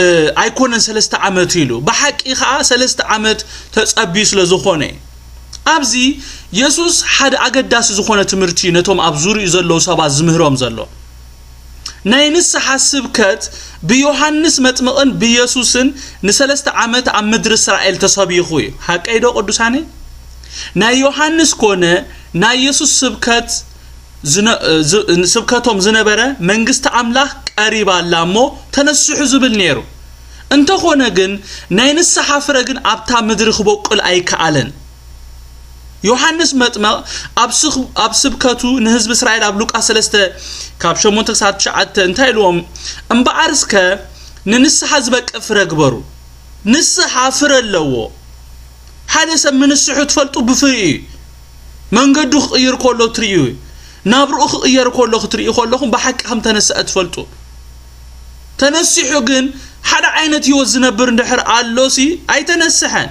እ፣ ኣይኮነን ሰለስተ ዓመት ኢሉ። ብሓቂ ኸኣ ሰለስተ ዓመት ተጸብዩ ስለ ዝኾነ። ኣብዚ የሱስ ሓደ ኣገዳሲ ዝኾነ ትምህርቲ ነቶም ኣብ ዙርያኡ ዘለዉ ሰባት ዝምህሮም ዘሎ። ናይ ንስሓ ስብከት ብዮሃንስ መጥምቕን ብየሱስን ንሰለስተ ዓመት ኣብ ምድሪ እስራኤል ተሰቢኹ እዩ። ሓቀይ ዶ ቅዱሳነይ? ናይ ዮሃንስ ኮነ ናይ የሱስ ስብከት ዝነ-፣ ዝ-፣ ስብከቶም ዝነበረ "መንግስቲ ኣምላኽ ቀሪባ ኣላ እሞ ተነስሑ" ዝብል ነይሩ። እንተኾነ ግን ናይ ንስሓ ፍረ ግን ኣብታ ምድሪ ክበቁል ኣይከኣለን። ዮሃንስ መጥመቕ ኣብ ስኽ-፣ ኣብ ስብከቱ ንህዝቢ እስራኤል ኣብ ሉቃስ ሰለስተ ካብ ሸሞንተ ክሳብ ትሽዓተ እንታይ ኢልዎም? "እምበኣር እስከ ንንስሓ ዝበቅዕ ፍረ ግበሩ።" ንስሓ ፍረ ኣለዎ። ሓደ ሰብ ምንስሑ ትፈልጡ ብፍሪኡ እዩ። መንገዱ ክቕይር ከሎ ትርእዩ እዩ። ናብርኡ ክቕየር ከሎ ክትርእዩ ከለኹም ብሓቂ ከም ተነስሐ ትፈልጡ። ተነሲሑ ግን ሓደ ዓይነት ህይወት ዝነብር እንድሕር ኣሎሲ ኣይተነስሐን።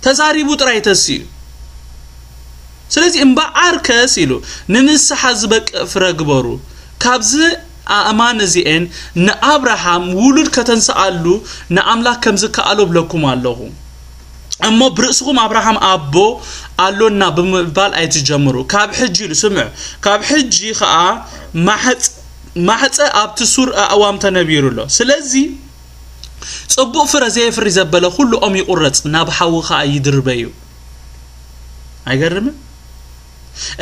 ተዛሪቡ ጥራይ ተስዩ። ስለዚ እምበኣርከስ ኢሉ ንንስሓ ዝበቅዕ ፍረ ግበሩ። ካብዚ ኣእማን እዚኤን ንኣብርሃም ውሉድ ከተንስኣሉ ንኣምላኽ ከም ዝከኣሎ እብለኩም ኣለኹ። እሞ ብርእስኹም ኣብርሃም ኣቦ ኣሎና ብምባል ኣይትጀምሩ። ካብ ሕጂ ኢሉ፣ ስምዑ፣ ካብ ሕጂ ኸኣ ማሕጽ-፣ ማሕጸ ኣብቲ ሱር ኣእዋም ተነቢሩ ኣሎ። ስለዚ ጽቡቕ ፍረ ዘየፍሪ ዘበለ ኩሉ ኦም ይቑረጽ፣ ናብ ሓዊ ኸኣ ይድርበ እዩ። ኣይገርምን?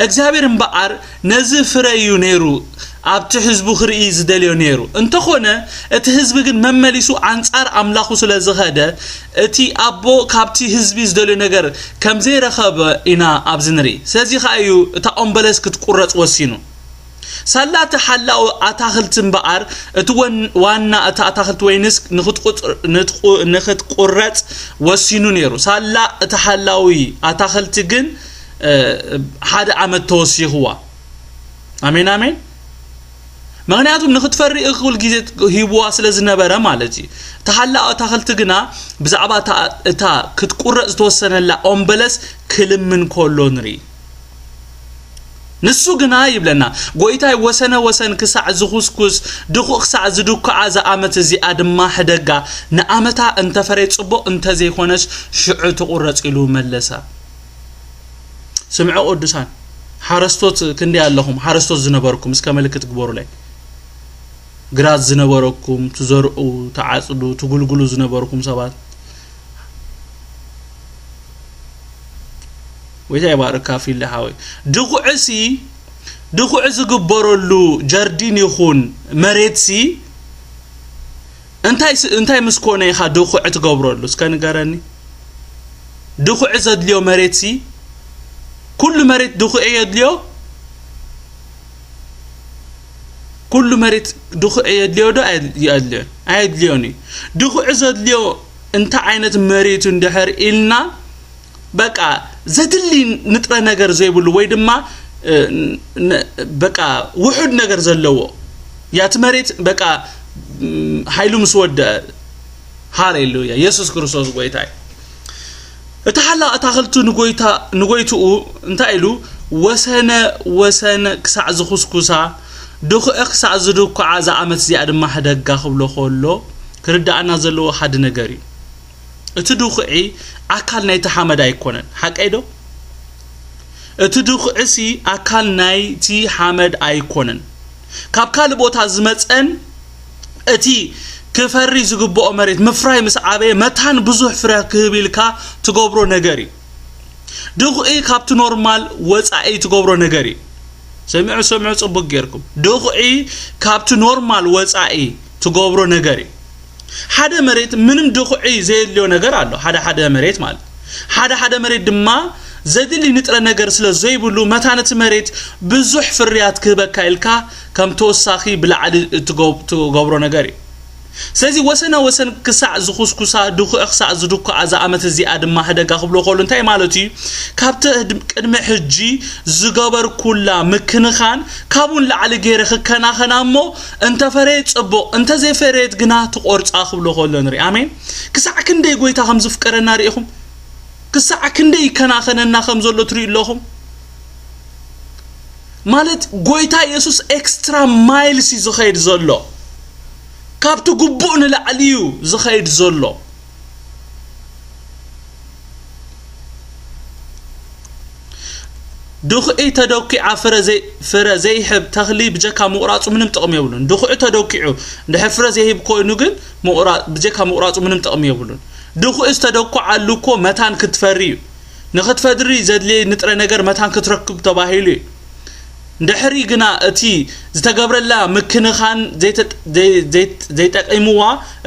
እግዚኣብሔር እምበኣር ነዚ ፍረ እዩ ነይሩ ኣብቲ ህዝቡ ክርኢ ዝደልዮ ነይሩ። እንተኾነ እቲ ህዝቢ ግን መመሊሱ ኣንጻር ኣምላኹ ስለ ዝኸደ፣ እቲ ኣቦ ካብቲ ህዝቢ ዝደልዮ ነገር ከም ዘይረኸበ ኢና ኣብዚ ንርኢ። ስለዚ ኸኣ እዩ እታ ኦም በለስ ክትቁረጽ ወሲኑ። ሳላ እቲ ሓላዊ ኣታኽልቲ እምበኣር፣ እቲ ወን-፣ ዋና እቲ ኣታኽልቲ ወይንስ ንኽትቁጽ-፣ ንትቁ-፣ ንኽትቁረጽ ወሲኑ ነይሩ። ሳላ እቲ ሓላዊ ኣታኽልቲ ግን፣ እ፣ ሓደ ዓመት ተወሲኽዋ። ኣሜን፣ ኣሜን። ምኽንያቱም ንኽትፈሪ እኹል ግዜ ሂብዋ ስለ ዝነበረ ማለት እዩ። እቲ ሓላዊ ኣታኽልቲ ግና ብዛዕባ እታ፣ እታ ክትቁረጽ ዝተወሰነላ ኦም በለስ ክልምን ከሎ ንርኢ። ንሱ ግና ይብለና፣ "ጐይታይ ወሰነ ወሰን ክሳዕ ዝኹስኩስ፣ ድኹእ ክሳዕ ዝድኩዓ፣ እዛ ኣመት እዚኣ ድማ ሕደጋ፣ ንኣመታ እንተ ፈረየ ጽቡቕ፣ እንተ ዘይኮነስ ሽዑ ትቑረጽ" ኢሉ መለሳ። ስምዑ ቅዱሳን፣ ሓረስቶት ክንደይ ኣለኹም? ሓረስቶት ዝነበርኩም እስከ ምልክት ግበሩለይ። ግራት ዝነበረኩም፣ ትዘርኡ፣ ትዓጽዱ፣ ትጉልጉሉ ዝነበርኩም ሰባት፣ ወይታ ይባርካ ፊሊ ሓወይ። ድኹዕሲ፣ ድኹዕ ዝግበረሉ ጀርዲን ይኹን መሬትሲ፣ እንታይ ስ-፣ እንታይ ምስ ኮነ ኢኻ ድኹዕ ትገብረሉ? እስከ ንገረኒ። ድኹዕ ዘድልዮ መሬትሲ፣ ኩሉ መሬት ድኹዕ የድልዮ? ኩሉ መሬት ድኹዕ የድልዮ ዶ ኣየድ-፣ የድልዮን? ኣየድልዮን እዩ። ድኹዕ ዘድልዮ እንታይ ዓይነት መሬት እንድሕር ኢልና፣ በቃ ዘድሊ ንጥረ ነገር ዘይብሉ ወይ ድማ፣ እ፣ ን-፣ በቃ ውሑድ ነገር ዘለዎ፣ ያቲ መሬት በቃ፣ ም፣ ሓይሉ ምስ ወደአ፣ ሃሌሉያ፣ የሱስ ክርስቶስ ጐይታ እዩ። እቲ ሓላቕ ኣታኽልቲ ንጐይታ-፣ ንጐይትኡ እንታይ ኢሉ? "ወሰነ ወሰን ክሳዕ ዝኹስኩሳ፣ ድኹዒ ክሳዕ ዝድኩዓ፣ እዛ ዓመት እዚኣ ድማ ሕደጋ" ክብሎ ከሎ፣ ክርድኣና ዘለዎ ሓደ ነገር እዩ። እቲ ድኹዒ ኣካል ናይቲ ሓመድ ኣይኮነን። ሓቀይ ዶ? እቲ ድኹዒሲ ኣካል ናይቲ ሓመድ ኣይኮነን። ካብ ካልእ ቦታ ዝመጸን እቲ ክፈሪ ዝግብኦ መሬት ምፍራይ ምስ ዓበየ መታን ብዙሕ ፍረ ክህብ ኢልካ ትገብሮ ነገር እዩ። ድኹዒ ካብቲ ኖርማል ወጻኢ ትገብሮ ነገር እዩ። ስምዑ፣ ስምዑ ጽቡቅ ጌርኩም። ድኹዒ ካብቲ ኖርማል ወጻኢ ትገብሮ ነገር እዩ። ሓደ መሬት ምንም ድኹዒ ዘየድልዮ ነገር ኣሎ። ሓደ ሓደ መሬት ማለት፣ ሓደ ሓደ መሬት ድማ ዘድሊ ንጥረ ነገር ስለ ዘይብሉ መታን እቲ መሬት ብዙሕ ፍርያት ክህበካ ኢልካ ከም ተወሳኺ ብላዕሊ እትገብ-፣ ትገብሮ ነገር እዩ። ስለዚ ወሰና ወሰን ክሳዕ ዝኹስኩሳ፣ ድኹዒ ክሳዕ ዝድኩዓ፣ እዛ ዓመት እዚኣ ድማ ሕደጋ ክብሎ ከሎ እንታይ ማለቱ እዩ? ካብቲ ህድ-፣ ቅድሚ ሕጂ ዝገበርኩላ ምክንኻን ካብኡ ንላዕሊ ገይረ ክከናኸና እሞ፣ እንተፈረየት ጽቡቕ፣ እንተዘይፈረየት ግና ትቖርጻ ክብሎ ከሎ ንርኢ። ኣሜን። ክሳዕ ክንደይ ጐይታ ከም ዝፍቀረና ርኢኹም? ክሳዕ ክንደይ ይከናኸነና ከም ዘሎ ትርእዩ ኣለኹም? ማለት ጐይታ የሱስ ኤክስትራ ማይልስ እዩ ዝኸይድ ዘሎ። ካብቲ ግቡእ ንላዕሊ እዩ ዝኸይድ ዘሎ። ድኹዒ ተደኲዓ ፍረ ዘይ-፣ ፍረ ዘይህብ ተኽሊ ብጀካ ምቑራጹ ምንም ጥቕሚ የብሉን። ድኹዒ ተደኲዑ እንድሕር ፍረ ዘይህብ ኮይኑ ግን ምቑራ-፣ ብጀካ ምቑራጹ ምንም ጥቕሚ የብሉን። ድኹዒ ዝተደኩዓሉ እኮ መታን ክትፈሪ እዩ። ንኽትፈድሪ ዘድልየ ንጥረ ነገር መታን ክትረክብ ተባሂሉ እዩ። እንድሕሪ ግና እቲ ዝተገብረላ ምክንኻን ዘይተ-፣ ዘይ-፣ ዘይ-፣ ዘይጠቂምዋ፣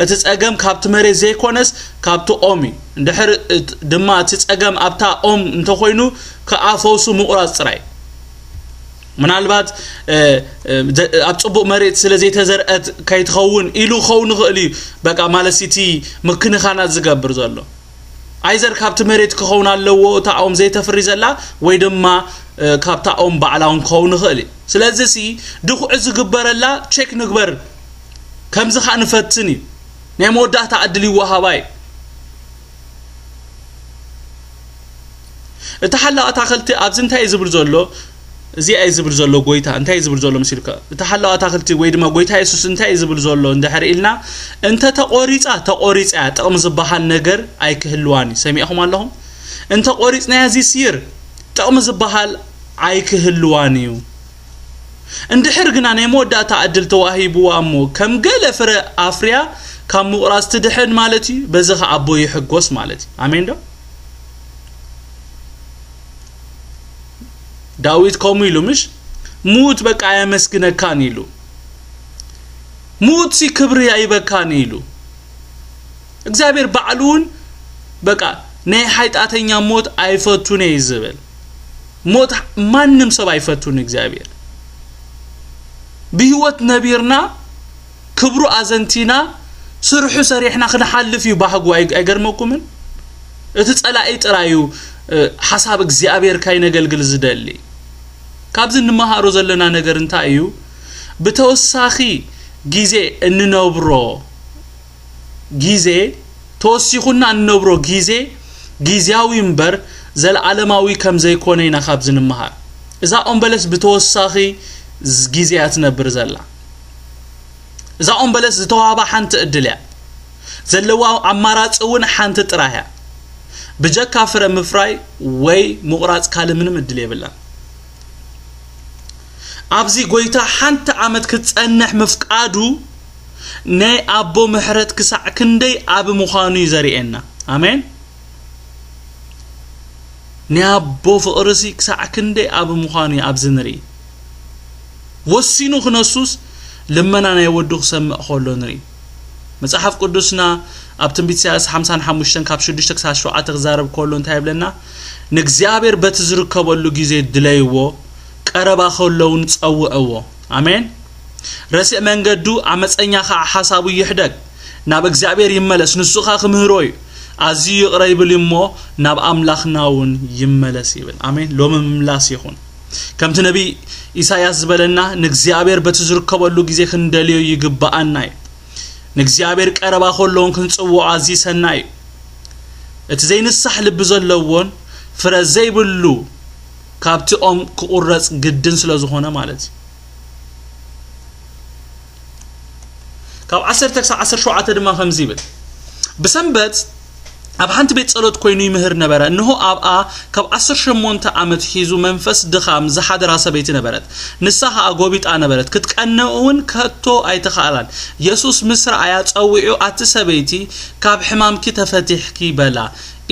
እቲ ጸገም ካብቲ መሬት ዘይኮነስ ካብቲ ኦም እዩ። እንድሕር እት-፣ ድማ እቲ ጸገም ኣብታ ኦም እንተኾይኑ፣ ከኣ ፈውሱ ምቑራጽ ጥራይ። ምናልባት፣ እ፣ እ፣ ዘ-፣ ኣብ ጽቡቕ መሬት ስለ ዘይተዘርአት ከይትኸውን ኢሉ ክኸውን ይኽእል እዩ። በቃ ማለት እቲ ምክንኻናት ዝገብር ዘሎ። ኣይዘር ካብቲ መሬት ክኸውን ኣለዎ እታ ኦም ዘይተፍሪ ዘላ፣ ወይ ድማ፣ እ፣ ካብታ ኦም ባዕላ እውን ክኸውን ይኽእል እዩ። ስለዚ ሲ ድኹዒ ዝግበረላ ቸክ ንግበር። ከምዚ ኸኣ ንፈትን እዩ። ናይ መወዳእታ ዕድል ይወሃባ እዩ። እቲ ሓላቕ ኣታኽልቲ ኣብዚ እንታይ እዩ ዝብል ዘሎ? እዚ እዩ ዝብል ዘሎ ጎይታ እንታይ እዩ ዝብል ዘሎ መሲልካ? እቲ ሓላቕ ኣታኽልቲ ወይ ድማ ጎይታ የሱስ እንታይ እዩ ዝብል ዘሎ እንድሕር ኢልና፣ እንተ ተቖሪጻ፣ ተቖሪጻ እያ፣ ጥቕሚ ዝበሃል ነገር ኣይክህልዋን እዩ። ሰሚዕኹም ኣለኹም? እንተ ቆሪጽናያ እዚ ሲር ጥቕሚ ዝበሃል ኣይክህልዋን እዩ። እንድሕር ግና ናይ መወዳእታ ዕድል ተዋሂብዋ እሞ ከም ገለ ፍረ ኣፍርያ ካብ ምቑራጽ ትድሕን ማለት እዩ። በዚ ኸኣ ኣቦ ይሕጎስ ማለት እዩ። ኣሜን ዶ? ዳዊት ከምኡ ኢሉ ምሽ? ሙት በቃ ኣየመስግነካን ኢሉ። ሙት ሲ ክብሪ ኣይበካን ኢሉ። እግዚኣብሔር ባዕሉ እውን በቃ ናይ ሓጢኣተኛ ሞት ኣይፈቱን እየ ዝብል። ሞት ማንም ሰብ ኣይፈቱን እግዚኣብሔር። ብህይወት ነቢርና ክብሩ ኣዘንቲና ስርሑ ሰሪሕና ክንሓልፍ እዩ ባህጉ። ኣይ-፣ ኣይገርመኩምን? እቲ ጸላኢ ጥራይ እዩ፣ እ፣ ሓሳብ እግዚኣብሔር ካይነገልግል ዝደሊ። ካብዚ እንመሃሮ ዘለና ነገር እንታይ እዩ? ብተወሳኺ ግዜ እንነብሮ ግዜ፣ ተወሲኹና እንነብሮ ግዜ ግዜያዊ እምበር ዘለዓለማዊ ከም ዘይኮነ ኢና ካብዚ ንምሃር። እዛ ኦም በለስ ብተወሳኺ ዝ-፣ ግዜ እያ ትነብር ዘላ። እዛ ኦም በለስ ዝተዋህባ ሓንቲ ዕድል እያ። ዘለዋ ኣማራጺ እውን ሓንቲ ጥራይ እያ። ብጀካ ፍረ ምፍራይ ወይ ምቑራጽ ካልእ ምንም ዕድል የብላን። ኣብዚ ጎይታ ሓንቲ ዓመት ክትጸንሕ ምፍቃዱ ናይ ኣቦ ምሕረት ክሳዕ ክንደይ ዓቢ ምዃኑ እዩ ዘርእየና። ኣሜን። ናይ ኣቦ ፍቕርሲ ክሳዕ ክንደይ ዓቢ ምዃኑ እዩ ኣብዚ ንርኢ። ወሲኑ ክነሱስ ልመና ናይ ወዱ ክሰምዕ ከሎ ንርኢ። መጽሓፍ ቅዱስና ኣብ ትንቢት ኢሳያስ ሓምሳን ሓሙሽተን ካብ ሽዱሽተ ክሳብ ሸውዓተ ክዛረብ ከሎ እንታይ ይብለና? ንእግዚኣብሔር በቲ ዝርከበሉ ግዜ ድለይዎ፣ ቀረባ ከሎ እውን ጸውዕዎ። ኣሜን። ረሲዕ መንገዱ ዓመፀኛ ኸዓ ሓሳቡ ይሕደግ፣ ናብ እግዚኣብሔር ይመለስ፣ ንሱ ኸዓ ክምህሮ እዩ። ኣዝዩ ይቕረ ይብል እዩ እሞ ናብ ኣምላኽና እውን ይመለስ ይብል። ኣሜን። ሎሚ ምምላስ ይኹን። ከምቲ ነቢይ ኢሳያስ ዝበለና፣ ንእግዚኣብሔር በቲ ዝርከበሉ ግዜ ክንደልዮ ይግብኣና እዩ። ንእግዚኣብሔር ቀረባ ከሎ እውን ክንጽውዖ ኣዝዩ ሰናይ እዩ። እቲ ዘይንሳሕ ልቢ ዘለዎን ፍረ ዘይብሉ ካብቲ ኦም ክቑረጽ ግድን ስለ ዝኾነ ማለት እዩ። ካብ ዓሰርተ ክሳዕ ዓሰርተ ሸውዓተ ድማ ከምዚ ይብል፣ ብሰንበት ኣብ ሓንቲ ቤት ጸሎት ኮይኑ ይምህር ነበረ። እንሆ ኣብኣ ካብ ዓሰርተ ሸሞንተ ዓመት ሒዙ መንፈስ ድኻም ዝሓደራ ሰበይቲ ነበረት። ንሳ ኸኣ ጎቢጣ ነበረት፣ ክትቀንእ እውን ከቶ ኣይተኻእላን። የሱስ ምስ ረኣያ ጸዊዑ፣ ኣቲ ሰበይቲ፣ ካብ ሕማምኪ ተፈቲሕኪ በላ።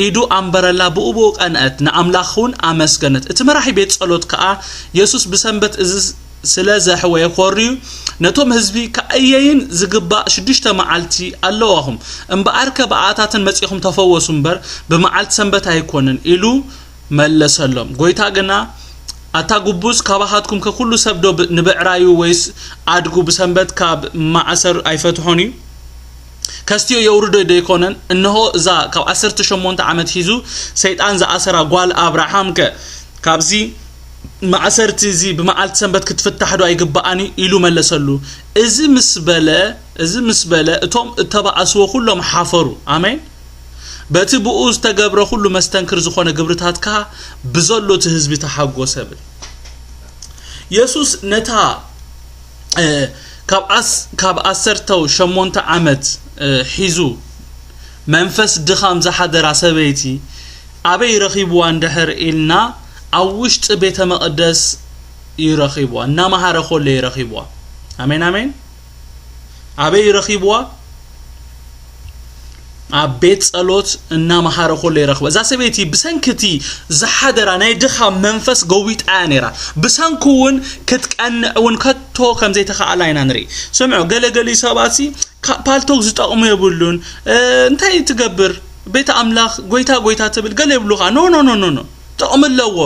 ኢዱ ኣንበረላ፣ ብኡ ብኡ ቀንአት፣ ንኣምላኽ እውን ኣመስገነት። እቲ መራሒ ቤት ጸሎት ከኣ የሱስ ብሰንበት እዚ ስለ ዘሕወየ ኮርዩ፣ ነቶም ህዝቢ ከእየይን ዝግባእ ሽዱሽተ መዓልቲ ኣለዋኹም፣ እምበኣርከ ብኣታተን መጺኹም ተፈወሱ እምበር፣ ብመዓልቲ ሰንበት ኣይኮነን ኢሉ መለሰሎም። ጐይታ ግና፣ ኣታ ግቡዝ፣ ካባኻትኩም ከኩሉ ሰብ ዶ ብ-፣ ንብዕራዩ ወይስ ኣድጉ ብሰንበት ካብ ማዕሰር ኣይፈትሖን እዩ? ከስትዮ የውርዶ ዶ ኣይኮነን? እንሆ፣ እዛ ካብ ዓሰርተ ሸሞንተ ዓመት ሒዙ ሰይጣን ዝኣሰራ ጓል ኣብርሃምከ ካብዚ ማእሰርቲ እዚ ብመዓልቲ ሰንበት ክትፍታሕ ዶ ኣይግብኣን እዩ? ኢሉ መለሰሉ። እዚ ምስ በለ፣ እዚ ምስ በለ፣ እቶም እተባእስዎ ኩሎም ሓፈሩ። ኣሜን። በቲ ብኡ ዝተገብረ ኩሉ መስተንክር ዝኾነ ግብርታት ከኣ ብዘሎ እቲ ህዝቢ ተሓጎሰ ብል። የሱስ ነታ፣ እ፣ ካብ ኣስ-፣ ካብ ዓሰርተ ሸሞንተ ዓመት፣ እ፣ ሒዙ መንፈስ ድኻም ዝሓደራ ሰበይቲ ኣበይ ረኺብዋ እንድሕር ኢልና፣ ኣብ ውሽጢ ቤተ መቕደስ እዩ ረኺብዋ። እናመሃረ ከሎ እዩ ረኺብዋ። ኣሜን፣ ኣሜን። ኣበይ እዩ ረኺብዋ? ኣብ ቤት ጸሎት እናመሃረ ከሎ ይረኽቦ። እዛ ሰበይቲ ብሰንኪ እቲ ዝሓደራ ናይ ድኻም መንፈስ ገዊጣ እያ ነይራ። ብሰንኩ እውን ክትቀንዕ እውን ከቶ ከም ዘይተኻእላ ኢና ንርኢ። ስምዑ፣ ገለገሊ ሰባት ሲ ካ-፣ ፓልቶክ ዝጠቕሙ የብሉን። እ፣ እንታይ ትገብር? ቤተ ኣምላኽ ጎይታ ጎይታ ትብል ገለ ይብሉኻ። ኖ፣ ኖ፣ ኖ፣ ኖ፣ ኖ። ጥቕሚ ኣለዎ።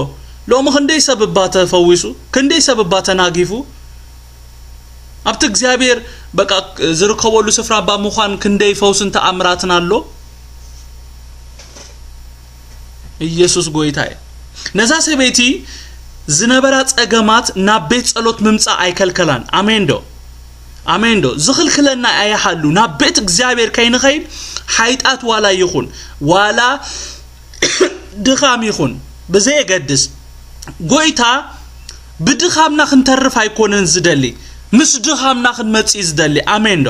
ሎሚ ክንደይ ሰብ እባ ተፈዊሱ፣ ክንደይ ሰብ እባ ተናጊፉ። ኣብቲ እግዚኣብሔር በቃ ዝርከበሉ ስፍራ እባ ምዃን ክንደይ ፈውስን ተኣምራትን ኣሎ። ኢየሱስ ጎይታ እዩ። ነዛ ሰበይቲ ዝነበራ ጸገማት ናብ ቤት ጸሎት ምምጻእ ኣይከልከላን። ኣሜን ዶ? ኣሜን ዶ? ዝኽልክለና ኣይሃሉ። ናብ ቤት እግዚኣብሔር ከይንኸይድ ሓይጣት ዋላ ይኹን፣ ዋላ ድኻም ይኹን፣ ብዘየገድስ፣ ጎይታ ብድኻምና ክንተርፍ ኣይኮነን ዝደሊ፣ ምስ ድኻምና ክንመጽእ እዩ ዝደሊ። ኣሜን ዶ?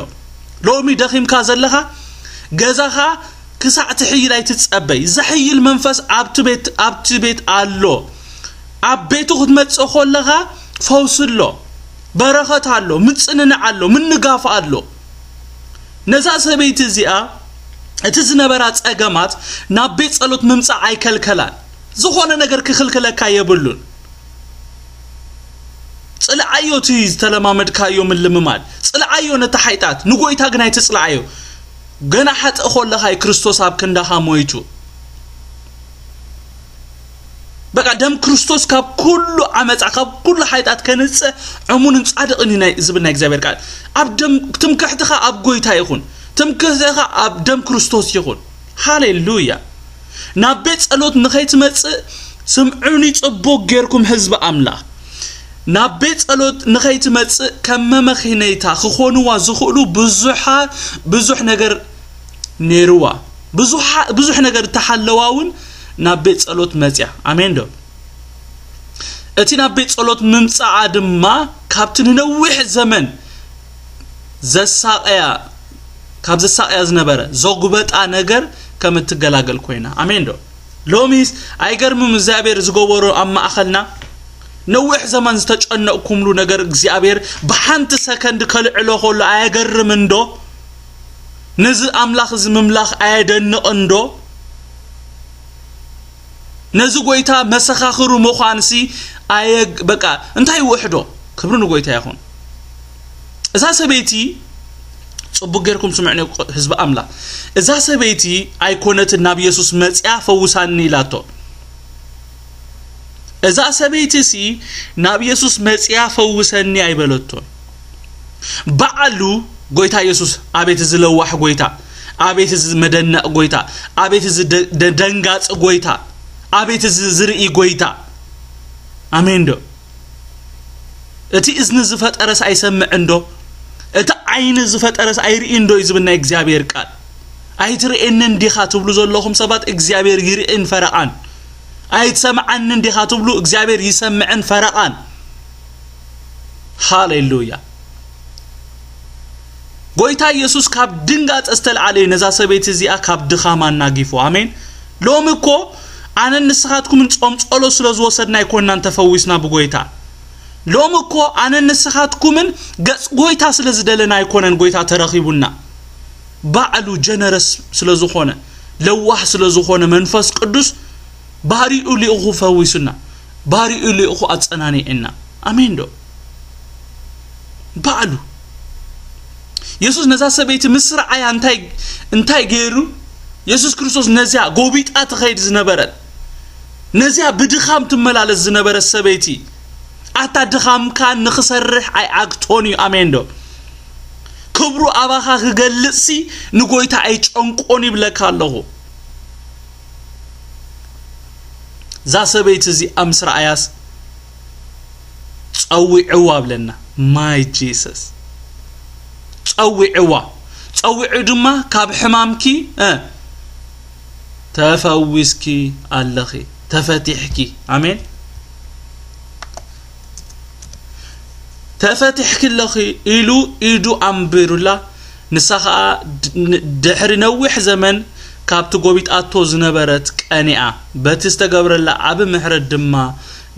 ሎሚ ደኺምካ ዘለኻ፣ ገዛኻ ክሳዕ ትሕይል ኣይትጸበይ። ዘሕይል መንፈስ ኣብቲ ቤት፣ ኣብቲ ቤት ኣሎ። ኣብ ቤቱ ክትመጽእ ከለኻ ፈውሲ ኣሎ፣ በረኸት ኣሎ፣ ምጽንናዕ ኣሎ፣ ምንጋፍ ኣሎ። ነዛ ሰበይቲ እዚኣ እቲ ዝነበራ ጸገማት ናብ ቤት ጸሎት ምምጻእ ኣይከልከላን። ዝኾነ ነገር ክኽልክለካ የብሉን። ጽልኣዮ እቲ ዝተለማመድካዮ ምልምማድ። ጽልኣዮ ነቲ ሓይጣት። ንጎይታ ግን ኣይትጽልኣዮ። ገና ሓጥእ ከለኻ እዩ ክርስቶስ ኣብ ክንዳኻ ሞይቱ። በቃ ደም ክርስቶስ ካብ ኩሉ ዓመጻ፣ ካብ ኩሉ ሓይጣት ከንጽእ ዕሙንን ጻድቕን እዩ ናይ፣ ዝብል ናይ እግዚኣብሔር ቃል። ኣብ ደም፣ ትምክሕትኻ ኣብ ጎይታ ይኹን። ትምክሕትኻ ኣብ ደም ክርስቶስ ይኹን። ሃሌሉያ። ናብ ቤት ጸሎት ንኸይትመጽእ ስምዑኒ ጽቡቕ ጌርኩም ህዝቢ ኣምላኽ። ናብ ቤት ጸሎት ንኸይትመጽእ ከም መመኺነይታ ክኾንዋ ዝኽእሉ ብዙሓ-፣ ብዙሕ ነገር ነይርዋ። ብዙሓ-፣ ብዙሕ ነገር ተሓለዋ እውን ናብ ቤት ጸሎት መጽያ። ኣሜን ዶ? እቲ ናብ ቤት ጸሎት ምምጻኣ ድማ ካብቲ ንነዊሕ ዘመን ዘሳቐያ፣ ካብ ዘሳቐያ ዝነበረ ዘጉበጣ ነገር ከም እትገላገል ኮይና። ኣሜን ዶ? ሎሚስ ኣይገርምም እግዚኣብሔር ዝገበሮ ኣብ ማእኸልና? ነዊሕ ዘመን ዝተጨነቕኩምሉ ነገር እግዚኣብሔር ብሓንቲ ሰከንድ ከልዕሎ ከሎ ኣየገርምን ዶ? ነዚ ኣምላኽ እዚ ምምላኽ ኣየደንቕን ዶ? ነዚ ጎይታ መሰኻኽሩ ምዃንሲ ኣየ-፣ በቃ እንታይ ይውሕዶ? ክብሪ ንጎይታ ይኹን። እዛ ሰበይቲ፣ ጽቡቕ ጌርኩም ስምዕኒ ህዝቢ ኣምላኽ። እዛ ሰበይቲ ኣይኮነትን ናብ የሱስ መጽያ ፈውሳኒ ኢላቶ። እዛ ሰበይቲ ሲ ናብ የሱስ መጽያ ፈውሰኒ ኣይበለቶን። ባዕሉ ጎይታ የሱስ፣ ኣቤት እዚ ለዋሕ ጎይታ፣ ኣቤት እዚ መደነቕ ጎይታ፣ ኣቤት እዚ ደ-፣ ደ-፣ ደንጋጺ ጎይታ፣ ኣቤት እዚ ዝርኢ ጎይታ። ኣሜን ዶ? እቲ እዝኒ ዝፈጠረስ ኣይሰምዕን ዶ? እቲ ዓይኒ ዝፈጠረስ ኣይርእን ዶ እዩ ዝብል ናይ እግዚኣብሔር ቃል። ኣይትርእየንን ዲኻ ትብሉ ዘለኹም ሰባት፣ እግዚኣብሔር ይርእን ፈረቓን። ኣይትሰምዓንን ዲኻ ትብሉ፣ እግዚኣብሔር ይሰምዕን ፈረቓን። ሃሌሉያ። ጎይታ ኢየሱስ ካብ ድንጋጸ ዝተልዓለ እዩ ነዛ ሰበይቲ እዚኣ ካብ ድኻማ ኣናጊፉ። ኣሜን። ሎሚ እኮ ኣነን ንስኻትኩምን ጾም ጸሎት ስለ ዝወሰድና ኣይኮንናን ተፈዊስና ብጎይታ። ሎሚ እኮ ኣነን ንስኻትኩምን ገጽ ጎይታ ስለ ዝደለና ኣይኮነን ጎይታ ተረኺቡና። ባዕሉ ጀነረስ ስለ ዝኾነ፣ ለዋህ ስለ ዝኾነ መንፈስ ቅዱስ ባህሪኡ ሊእኹ ፈዊሱና፣ ባህሪኡ ሊእኹ ኣጸናኒዕና። ኣሜን ዶ? ባዕሉ የሱስ ነዛ ሰበይቲ ምስ ረኣያ እንታይ፣ እንታይ ገይሩ? የሱስ ክርስቶስ ነዚያ ጎቢጣ ትኸይድ ዝነበረት፣ ነዚያ ብድኻም ትመላለስ ዝነበረት ሰበይቲ፣ ኣታ ድኻምካ ንኽሰርሕ ኣይዓግቶን እዩ። ኣሜን ዶ? ክብሩ ኣባኻ ክገልጽሲ ንጎይታ ኣይጨንቆን ይብለካ ኣለኹ። እዛ ሰበይቲ እዚኣ ምስ ረኣያስ ጸዊዕዋ ብለና። ማይ ጂሰስ። ጸዊዕዋ። ጸዊዑ ድማ ካብ ሕማምኪ፣ እ፣ ተፈዊስኪ ኣለኺ። ተፈቲሕኪ። ኣሜን። ተፈቲሕኪ ኣለኺ ኢሉ ኢዱ ኣንቢሩላ። ንሳ ኸኣ ድ-፣ ን-፣ ድሕሪ ነዊሕ ዘመን ካብቲ ጎቢጣቶ ዝነበረት ቀኒኣ። በቲ ዝተገብረላ ዓቢ ምሕረት ድማ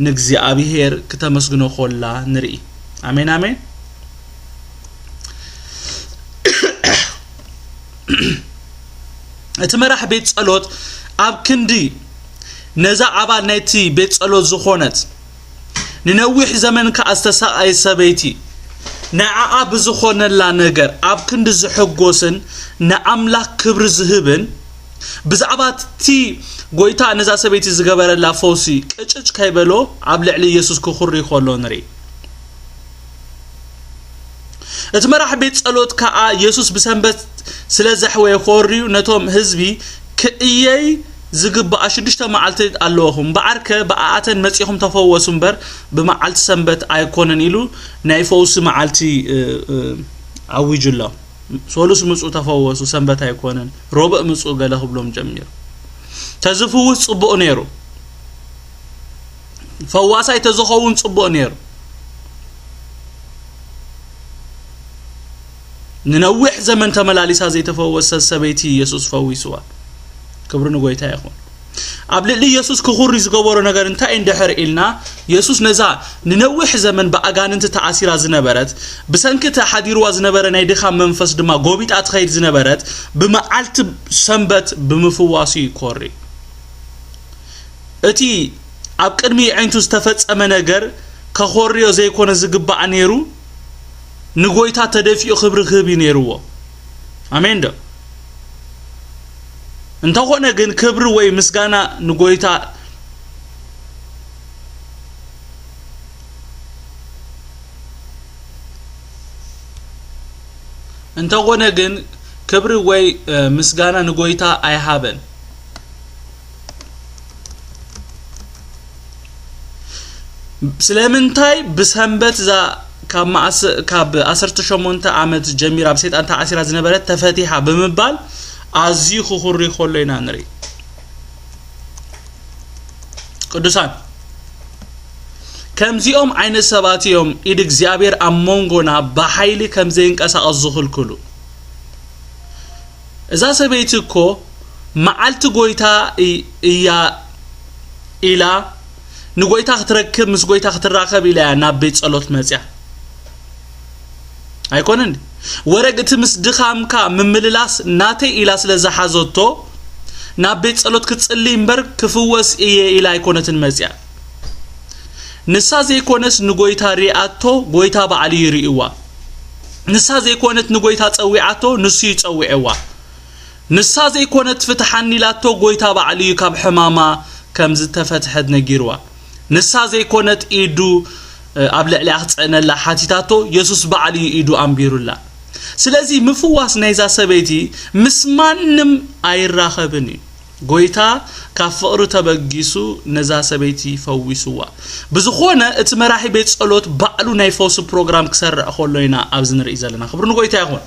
ንእግዚኣብሔር ክተመስግኖ ኮላ ንርኢ። ኣሜን፣ ኣሜን። እቲ መራሕ ቤት ጸሎት ኣብ ክንዲ ነዛ ኣባል ናይቲ ቤት ጸሎት ዝኾነት ንነዊሕ ዘመን ከኣ ዝተሳቐየት ሰበይቲ ንዓኣ ብዝኾነላ ነገር ኣብ ክንዲ ዝሕጎስን ንኣምላኽ ክብሪ ዝህብን ብዛዕባ እቲ ጎይታ ነዛ ሰበይቲ ዝገበረላ ፈውሲ ቅጭጭ ከይበሎ ኣብ ልዕሊ ኢየሱስ ክኹሪ ከሎ ንርኢ። እቲ መራሕ ቤት ጸሎት ከኣ ኢየሱስ ብሰንበት ስለ ዘሕወየ ኮርዩ ነቶም ህዝቢ ክእየይ ዝግባኣ ሽዱሽተ መዓልቲ ኣለወኹም፣ እምበኣርከ ብኣኣተን መጺኹም ተፈወሱ እምበር ብመዓልቲ ሰንበት ኣይኮነን ኢሉ ናይ ፈውሲ መዓልቲ ኣዊጁ ኣሎ። ሶሉስ ምጹ ተፈወሱ፣ ሰንበት ኣይኮነን፣ ሮብእ ምጹ ገለ ክብሎም ጀሚሩ። ተዝፍውስ ጽቡቕ ነይሩ። ፈዋሳይ ተዝኸውን ጽቡቕ ነይሩ። ንነዊሕ ዘመን ተመላሊሳ ዘይተፈወሰት ሰበይቲ ኢየሱስ ፈዊስዋ። ክብሪ ንጎይታ ይኹን። ኣብ ልዕሊ ኢየሱስ ክኹሪ ዝገበሮ ነገር እንታይ እንድሕር ኢልና፣ ኢየሱስ ነዛ ንነዊሕ ዘመን ብኣጋንንቲ ተኣሲራ ዝነበረት፣ ብሰንኪ እቲ ሓዲርዋ ዝነበረ ናይ ድኻም መንፈስ ድማ ጎቢጣ ትኸይድ ዝነበረት፣ ብመዓልቲ ሰንበት ብምፍዋሱ ይኮሪ። እቲ ኣብ ቅድሚ የዒንቱ ዝተፈጸመ ነገር ከኾርዮ ዘይኮነ ዝግባእ ነይሩ፣ ንጎይታ ተደፊኡ ክብሪ ክህብ እዩ ነይርዎ። ኣሜን ዶ? እንተኾነ ግን ክብሪ ወይ ምስጋና ንጎይታ እንተኾነ ግን ክብሪ ወይ ምስጋና ንጎይታ ኣይሃበን። ስለምንታይ ብሰንበት እዛ ካብ ዓሰርተ ሸሞንተ ዓመት ጀሚራ ብሰይጣን ተዓሲራ ዝነበረት ተፈቲሓ ብምባል ኣዝዩ ክኹሪ ከሎ ኢና ንርኢ። ቅዱሳን፣ ከምዚኦም ዓይነት ሰባት እዮም ኢድ እግዚኣብሔር ኣብ መንጎና ብሓይሊ ከም ዘይንቀሳቐስ ዝኽልክሉ። እዛ ሰበይቲ እኮ መዓልቲ ጎይታ እያ ኢላ ንጎይታ ክትረክብ ምስ ጎይታ ክትራኸብ ኢላ እያ ናብ ቤት ጸሎት መጽያ። ኣይኮነን? ወረግ እቲ ምስ ድኻምካ ምምልላስ ናተይ ኢላ ስለ ዝሓዘቶ ናብ ቤት ጸሎት ክትጽሊ እምበር ክፍወስ እየ ኢላ ኣይኮነትን መጽያ። ንሳ ዘይኮነስ ንጎይታ ሪኣቶ፣ ጎይታ ባዕሉ ይርእዋ። ንሳ ዘይኮነት ንጎይታ ጸዊዓቶ፣ ንሱ ይጸውዕዋ። ንሳ ዘይኮነት ፍትሓኒ ኢላቶ፣ ጎይታ ባዕሉ እዩ ካብ ሕማማ ከም ዝተፈትሐት ነጊርዋ። ንሳ ዘይኮነት ኢዱ ኣብ ልዕሊኣ ክጸዕነላ ሓቲታቶ፣ የሱስ ባዕሉ እዩ ኢዱ ኣንቢሩላ። ስለዚ ምፍዋስ ናይዛ ሰበይቲ ምስ ማንም ኣይራኸብን እዩ። ጎይታ ካብ ፍቕሪ ተበጊሱ ነዛ ሰበይቲ ፈዊስዋ። ብዝኾነ እቲ መራሒ ቤት ጸሎት ባዕሉ ናይ ፈውሲ ፕሮግራም ክሰርዕ ከሎ ኢና ኣብዚ ንርኢ ዘለና። ክብሪ ንጎይታ ይኹን።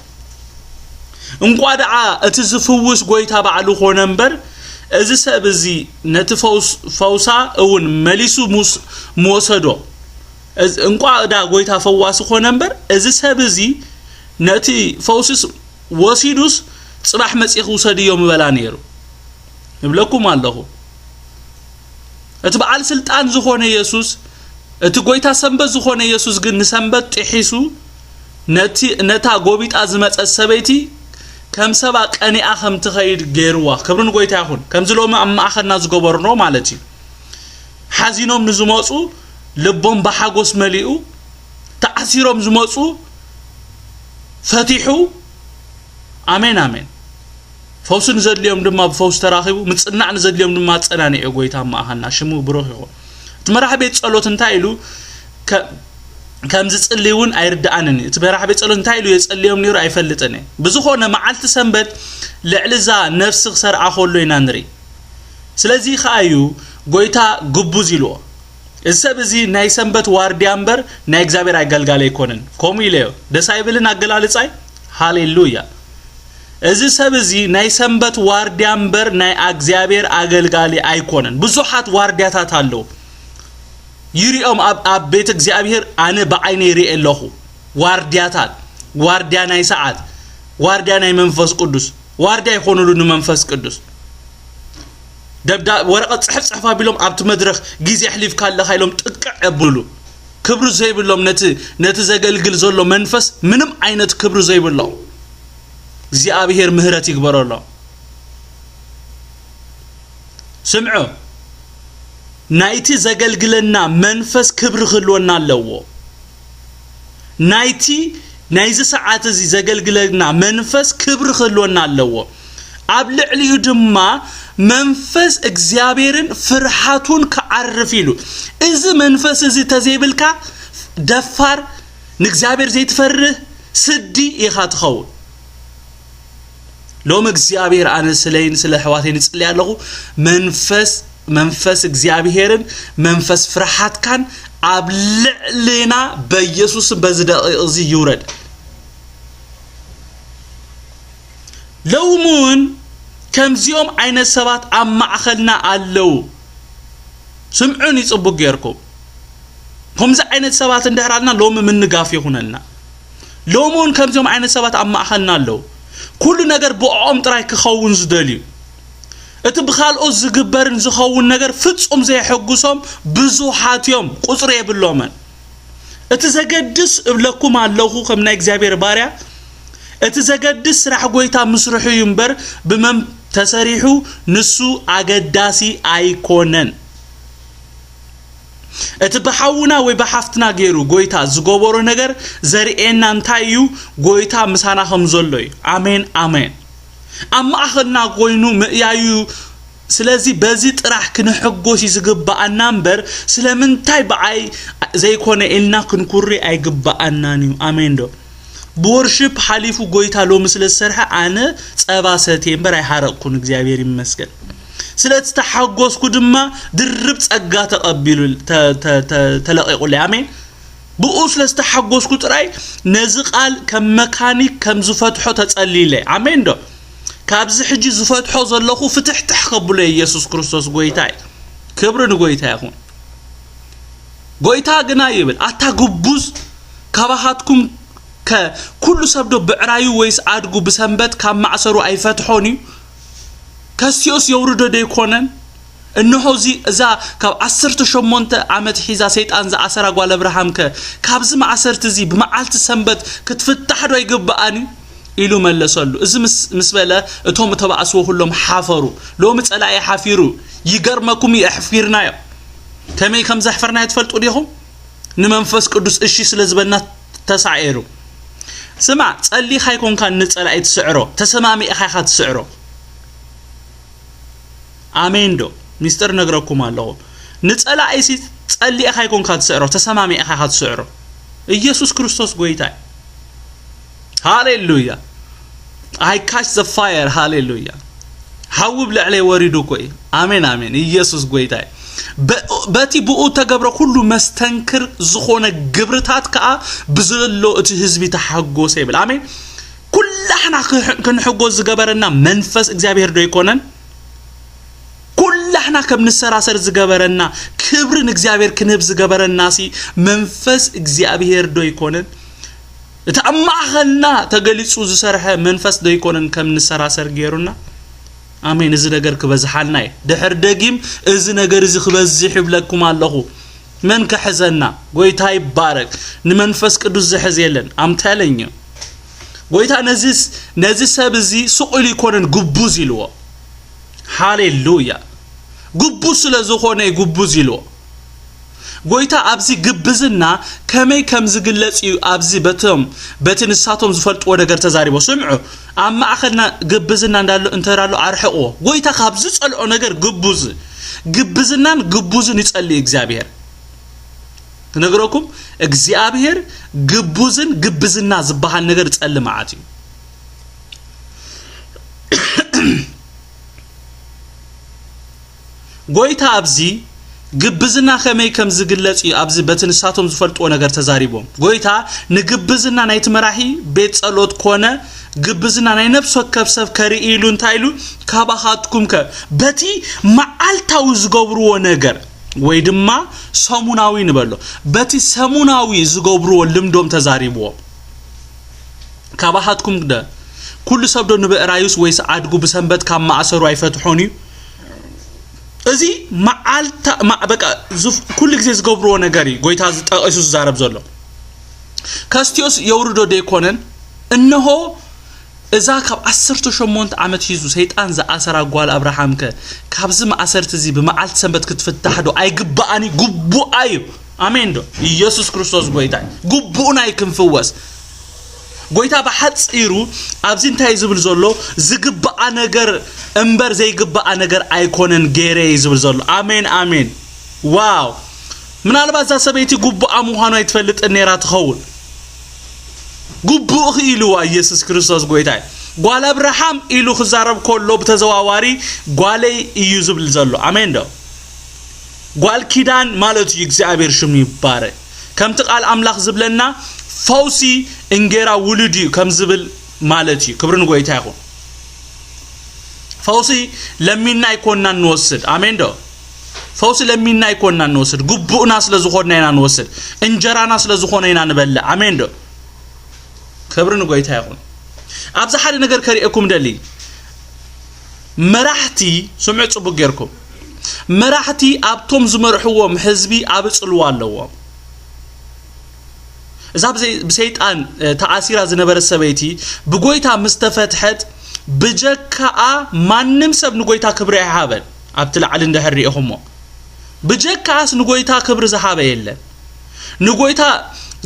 እንቋ ደኣ እቲ ዝፍውስ ጎይታ ባዕሉ ኮነ እምበር፣ እዚ ሰብ እዚ ነቲ ፈውስ-፣ ፈውሳ እውን መሊሱ ምስ-፣ ምወሰዶ። እዚ እንቋ ደኣ ጎይታ ፈዋሲ ኮነ እምበር፣ እዚ ሰብ እዚ ነቲ ፈውስስ ወሲዱስ ጽባሕ መጺኹ ውሰድዮ ምበላ ነይሩ። እብለኩም ኣለኹ። እቲ በዓል ስልጣን ዝኾነ የሱስ፣ እቲ ጎይታ ሰንበት ዝኾነ የሱስ ግን ንሰንበት ጥሒሱ ነቲ፣ ነታ ጎቢጣ ዝመጸት ሰበይቲ ከም ሰባ ቀኒኣ ከም ትኸይድ ገይርዋ። ክብሪ ንጎይታ ይኹን። ከምዚ ሎሚ ኣብ ማእኸልና ዝገበርኖ ማለት እዩ። ሓዚኖም ንዝመጹ ልቦም ብሓጎስ መሊኡ፣ ተዓሲሮም ዝመጹ ፈቲሑ። ኣሜን፣ ኣሜን። ፈውሲ ንዘድልዮም ድማ ብፈውሲ ተራኺቡ፣ ምጽናዕ ንዘድልዮም ድማ ኣጸናኒዑ ጎይታ ኣብ ማእኸልና። ሽሙ ብሩኽ ይኹን። እቲ መራሕ ቤት ጸሎት እንታይ ኢሉ ከ-፣ ከም ዝጽሊ እውን ኣይርድኣንን እዩ። እቲ መራሕ ቤት ጸሎት እንታይ ኢሉ የጸልዮም ነይሩ ኣይፈልጥን እየ። ብዝኾነ መዓልቲ ሰንበት ልዕሊ እዛ ነፍሲ ክሰርዓ ከሎ ኢና ንርኢ። ስለዚ ኸኣ እዩ ጎይታ ግቡዝ ኢልዎ። እዚ ሰብ እዚ ናይ ሰንበት ዋርድያ እምበር ናይ እግዚኣብሔር ኣገልጋሊ ኣይኮነን። ከምኡ ኢለዮ። ደስ ኣይብልን ኣገላልጻይ? ሃሌሉያ። እዚ ሰብ እዚ ናይ ሰንበት ዋርድያ እምበር ናይ እግዚኣብሔር ኣገልጋሊ ኣይኮነን። ብዙሓት ዋርድያታት ኣለዉ። ይሪኦም ኣብ፣ ኣብ ቤት እግዚኣብሔር ኣነ ብዓይነይ ይሪኤ ኣለኹ። ዋርድያታት፣ ዋርድያ ናይ ሰዓት፣ ዋርድያ ናይ መንፈስ ቅዱስ፣ ዋርድያ ይኾኑሉ ንመንፈስ ቅዱስ። ደብዳ-፣ ወረቐት ጽሕፍ ጽሕፍ ኣቢሎም ኣብቲ መድረኽ ግዜ ኣሕሊፍካ ኣለኻ ኢሎም ጥቅዕ የብሉ። ክብሪ ዘይብሎም ነቲ፣ ነቲ ዘገልግል ዘሎ መንፈስ ምንም ዓይነት ክብሪ ዘይብሎም። እግዚኣብሔር ምህረት ይግበረሎም። ስምዑ፣ ናይቲ ዘገልግለና መንፈስ ክብሪ ክህልወና ኣለዎ። ናይቲ ናይዚ ሰዓት እዚ ዘገልግለና መንፈስ ክብሪ ክህልወና ኣለዎ። ኣብ ልዕሊኡ ድማ መንፈስ እግዚኣብሔርን ፍርሃቱን ክዓርፍ ኢሉ። እዚ መንፈስ እዚ ተዘይብልካ ደፋር፣ ንእግዚኣብሔር ዘይትፈርህ ስዲ ኢኻ ትኸውን። ሎም እግዚኣብሔር ኣነ ስለይን ስለ ኣሕዋተይን እጽሊ ኣለኹ። መንፈስ መንፈስ እግዚኣብሔርን መንፈስ ፍርሃትካን ኣብ ልዕሌና በኢየሱስን በዚ ደቂቕ እዚ ይውረድ። ሎም እውን ከምዚኦም ዓይነት ሰባት ኣብ ማእኸልና ኣለዉ። ስምዑኒ ጽቡቅ ጌርኩም። ከምዚ ዓይነት ሰባት እንድሕር ኣልና ሎሚ ምንጋፍ ይኹነልና። ሎም እውን ከምዚኦም ዓይነት ሰባት ኣብ ማእኸልና ኣለዉ። ኩሉ ነገር ብኦም ጥራይ ክኸውን ዝደልዩ፣ እቲ ብኻልኦት ዝግበርን ዝኸውን ነገር ፍጹም ዘየሐጉሶም ብዙሓት እዮም፣ ቁጽሪ የብሎምን። እቲ ዘገድስ እብለኩም ኣለኹ፣ ከም ናይ እግዚኣብሔር ባርያ፣ እቲ ዘገድስ ስራሕ ጎይታ ምስርሑ እዩ እምበር ብመን ተሰሪሑ ንሱ ኣገዳሲ ኣይኮነን። እቲ ብሓውና ወይ ብሓፍትና ገይሩ ጎይታ ዝገበሮ ነገር ዘርእየና እንታይ እዩ? ጎይታ ምሳና ከም ዘሎ እዩ። ኣሜን፣ ኣሜን። ኣብ ማእኸልና ኮይኑ ምእያዩ። ስለዚ በዚ ጥራሕ ክንሕጎስ እዩ ዝግብኣና እምበር ስለምንታይ ብኣይ ዘይኮነ ኢልና ክንኩሪ ኣይግብኣናን እዩ። ኣሜን ዶ? ብወርሺፕ ሓሊፉ ጎይታ ሎሚ ስለ ዝሰርሐ ኣነ ጸባ ሰትየ እምበር ኣይሓረቕኩን። እግዚኣብሔር ይመስገን። ስለ ዝተሓጎስኩ ድማ ድርብ ጸጋ ተቐቢሉ፣ ተ-፣ ተ-፣ ተ-፣ ተለቒቑለይ። ኣሜን። ብኡ ስለ ዝተሓጎስኩ ጥራይ ነዚ ቃል ከም መካኒክ ከም ዝፈትሖ ተጸልይለይ። ኣሜን ዶ? ካብዚ ሕጂ ዝፈትሖ ዘለኹ ፍትሕትሕ ከብሎ ኢየሱስ ክርስቶስ ጎይታ እዩ። ክብሪ ንጎይታ ይኹን። ጎይታ ግና ይብል፣ ኣታ ግቡዝ፣ ካባኻትኩም ከ ኩሉ ሰብ ዶ ብዕራዩ ወይስ ኣድጉ ብሰንበት ካብ ማዕሰሩ ኣይፈትሖን እዩ? ከሲኦስ የውርዶ ዶ ኣይኮነን? እንሆ እዚ፣ እዛ ካብ ዓሰርተ ሸሞንተ ዓመት ሒዛ ሰይጣን ዝኣሰራ ጓል ኣብርሃም ከ ካብዚ ማእሰርቲ እዚ ብመዓልቲ ሰንበት ክትፍታሕ ዶ ኣይግብኣን እዩ? ኢሉ መለሰሉ። እዚ ምስ፣ ምስ በለ እቶም እተባእስዎ ኩሎም ሓፈሩ። ሎሚ ጸላኢ ሓፊሩ። ይገርመኩም እዩ፣ ኣሕፊርናዮ። ከመይ ከም ዘሕፈርናዮ ትፈልጡ ዲኹም? ንመንፈስ ቅዱስ እሺ ስለ ዝበልና ተሳዒሩ። ስማዕ፣ ጸሊኻ ኣይኮንካን ንጸላኢ ትስዕሮ፣ ተሰማሚዕኻ ኢኻ ትስዕሮ። ኣሜን ዶ? ሚስጥር ነግረኩም ኣለኹ። ንጸላኢሲ ጸሊእኻ ኣይኮንካ ትስዕሮ፣ ተሰማሚዕኻ ኢኻ ትስዕሮ። ኢየሱስ ክርስቶስ ጎይታ እዩ። ሃሌሉያ። I catch the fire። ሃሌሉያ። ሓዊ ብልዕለይ ወሪዱ እኮ እዩ። ኣሜን፣ ኣሜን። ኢየሱስ ጎይታ እዩ። በ-፣ በቲ ብኡ ተገብረ ኩሉ መስተንክር ዝኾነ ግብርታት ከኣ ብዘሎ እቲ ህዝቢ ተሓጎሰ ይብል። ኣሜን። ኩላሕና ክሕ-፣ ክንሕጎስ ዝገበረና መንፈስ እግዚኣብሔር ዶ ኣይኮነን? ኩላሕና ከም ንሰራሰር ዝገበረና፣ ክብሪ ንእግዚኣብሔር ክንህብ ዝገበረናሲ መንፈስ እግዚኣብሔር ዶ ኣይኮነን? እቲ ኣብ ማእኸልና ተገሊጹ ዝሰርሐ መንፈስ ዶ ኣይኮነን ከም ንሰራሰር ገይሩና? ኣሜን። እዚ ነገር ክበዝሓልና እዩ። ድሕር ደጊም እዚ ነገር እዚ ክበዝሕ ይብለኩም ኣለኹ። መን ክሕዘና? ጎይታ ይባረክ። ንመንፈስ ቅዱስ ዝሕዝ የለን። I'm telling you። ጎይታ ነዚ ስ-፣ ነዚ ሰብ እዚ ስቕ ኢሉ ኣይኮነን ግቡዝ ኢልዎ። ሃሌሉያ። ግቡዝ ስለ ዝኾነ እዩ ግቡዝ ኢልዎ። ጎይታ ኣብዚ ግብዝና ከመይ ከም ዝግለጽ እዩ ኣብዚ በቶም፣ በቲ ንሳቶም ዝፈልጥዎ ነገር ተዛሪቦ። ስምዑ፣ ኣብ ማእኸልና ግብዝና እንዳሎ፣ እንተ ኣሎ ኣርሕቕዎ። ጎይታ ካብ ዝጸልኦ ነገር ግቡዝ፣ ግብዝናን ግቡዝን ይጸልእ እግዚኣብሔር። ክነግረኩም፣ እግዚኣብሔር ግቡዝን ግብዝና ዝበሃል ነገር ጸሊ መዓት እዩ። ጎይታ ኣብዚ ግብዝና ከመይ ከም ዝግለጽ እዩ ኣብዚ በቲ ንሳቶም ዝፈልጥዎ ነገር ተዛሪቦም። ጎይታ ንግብዝና ናይቲ መራሒ ቤት ጸሎት ኮነ ግብዝና ናይ ነፍሲ ወከፍ ሰብ ከርኢ ኢሉ እንታይ ኢሉ? ካባኻትኩም ከ በቲ መዓልታዊ ዝገብርዎ ነገር ወይ ድማ ሰሙናዊ ንበሎ፣ በቲ ሰሙናዊ ዝገብርዎ ልምዶም ተዛሪብዎም። ካባኻትኩም ደ ኩሉ ሰብ ዶ ንብዕራዩስ ወይስ ኣድጉ ብሰንበት ካብ ማእሰሩ ኣይፈትሖን እዩ? እዚ መዓልታ፣ ማ-፣ በቃ ዝፍ-፣ ኩሉ ግዜ ዝገብርዎ ነገር እዩ። ጎይታ ዝጠቐሱ ዝዛረብ ዘሎ። ከስቲዮስ የውርዶ ዶ ኣይኮነን? እነሆ እዛ ካብ ዓሰርተ ሸሞንተ ዓመት ሒዙ ሰይጣን ዝኣሰራ ጓል ኣብርሃም ከ ካብዚ ማእሰርቲ እዚ ብመዓልቲ ሰንበት ክትፍታሕ ዶ ኣይግባኣን እዩ? ግቡኣ እዩ። ኣሜን ዶ? ኢየሱስ ክርስቶስ ጎይታ እዩ። ግቡእና እዩ ክንፍወስ። ጎይታ ብሓጺሩ ኣብዚ እንታይ እዩ ዝብል ዘሎ? ዝግባኣ ነገር እምበር ዘይግባኣ ነገር ኣይኮነን ገይረ እዩ ዝብል ዘሎ። ኣሜን፣ ኣሜን። ዋው! ምናልባት እዛ ሰበይቲ ግቡኣ ምዃኑ ኣይትፈልጥን ነይራ ትኸውን። ግቡእኺ ኢልዋ ኢየሱስ ክርስቶስ ጎይታ እዩ። ጓል ኣብርሃም ኢሉ ክዛረብ ከሎ ብተዘዋዋሪ ጓለይ እዩ ዝብል ዘሎ። ኣሜን ዶ? ጓል ኪዳን ማለት እዩ። እግዚኣብሔር ሽሙ ይባረክ። ከምቲ ቃል ኣምላኽ ዝብለና ፈውሲ እንጌራ ውሉድ እዩ ከም ዝብል ማለት እዩ። ክብሪ ንጎይታ ይኹን። ፈውሲ ለሚና ኣይኮንናን ንወስድ። ኣሜን ዶ? ፈውሲ ለሚና ኣይኮንናን ንወስድ። ግቡእና ስለ ዝኾንና ኢና ንወስድ። እንጀራና ስለ ዝኾነ ኢና ንበልዕ። ኣሜን ዶ? ክብሪ ንጎይታ ይኹን። ኣብዚ ሓደ ነገር ከርእየኩም ደሊ። መራሕቲ፣ ስምዑ ጽቡቅ ጌርኩም። መራሕቲ ኣብቶም ዝመርሕዎም ህዝቢ ኣብ ጽልዋ ኣለዎም። እዛ ብዘይ-፣ ብሰይጣን፣ እ፣ ተኣሲራ ዝነበረት ሰበይቲ ብጎይታ ምስ ተፈትሐት፣ ብጀካኣ ማንም ሰብ ንጎይታ ክብሪ ኣይሃበን። ኣብቲ ላዕሊ እንድሕር ርኢኹሞ፣ ብጀካኣስ ንጎይታ ክብሪ ዝሃበ የለን። ንጎይታ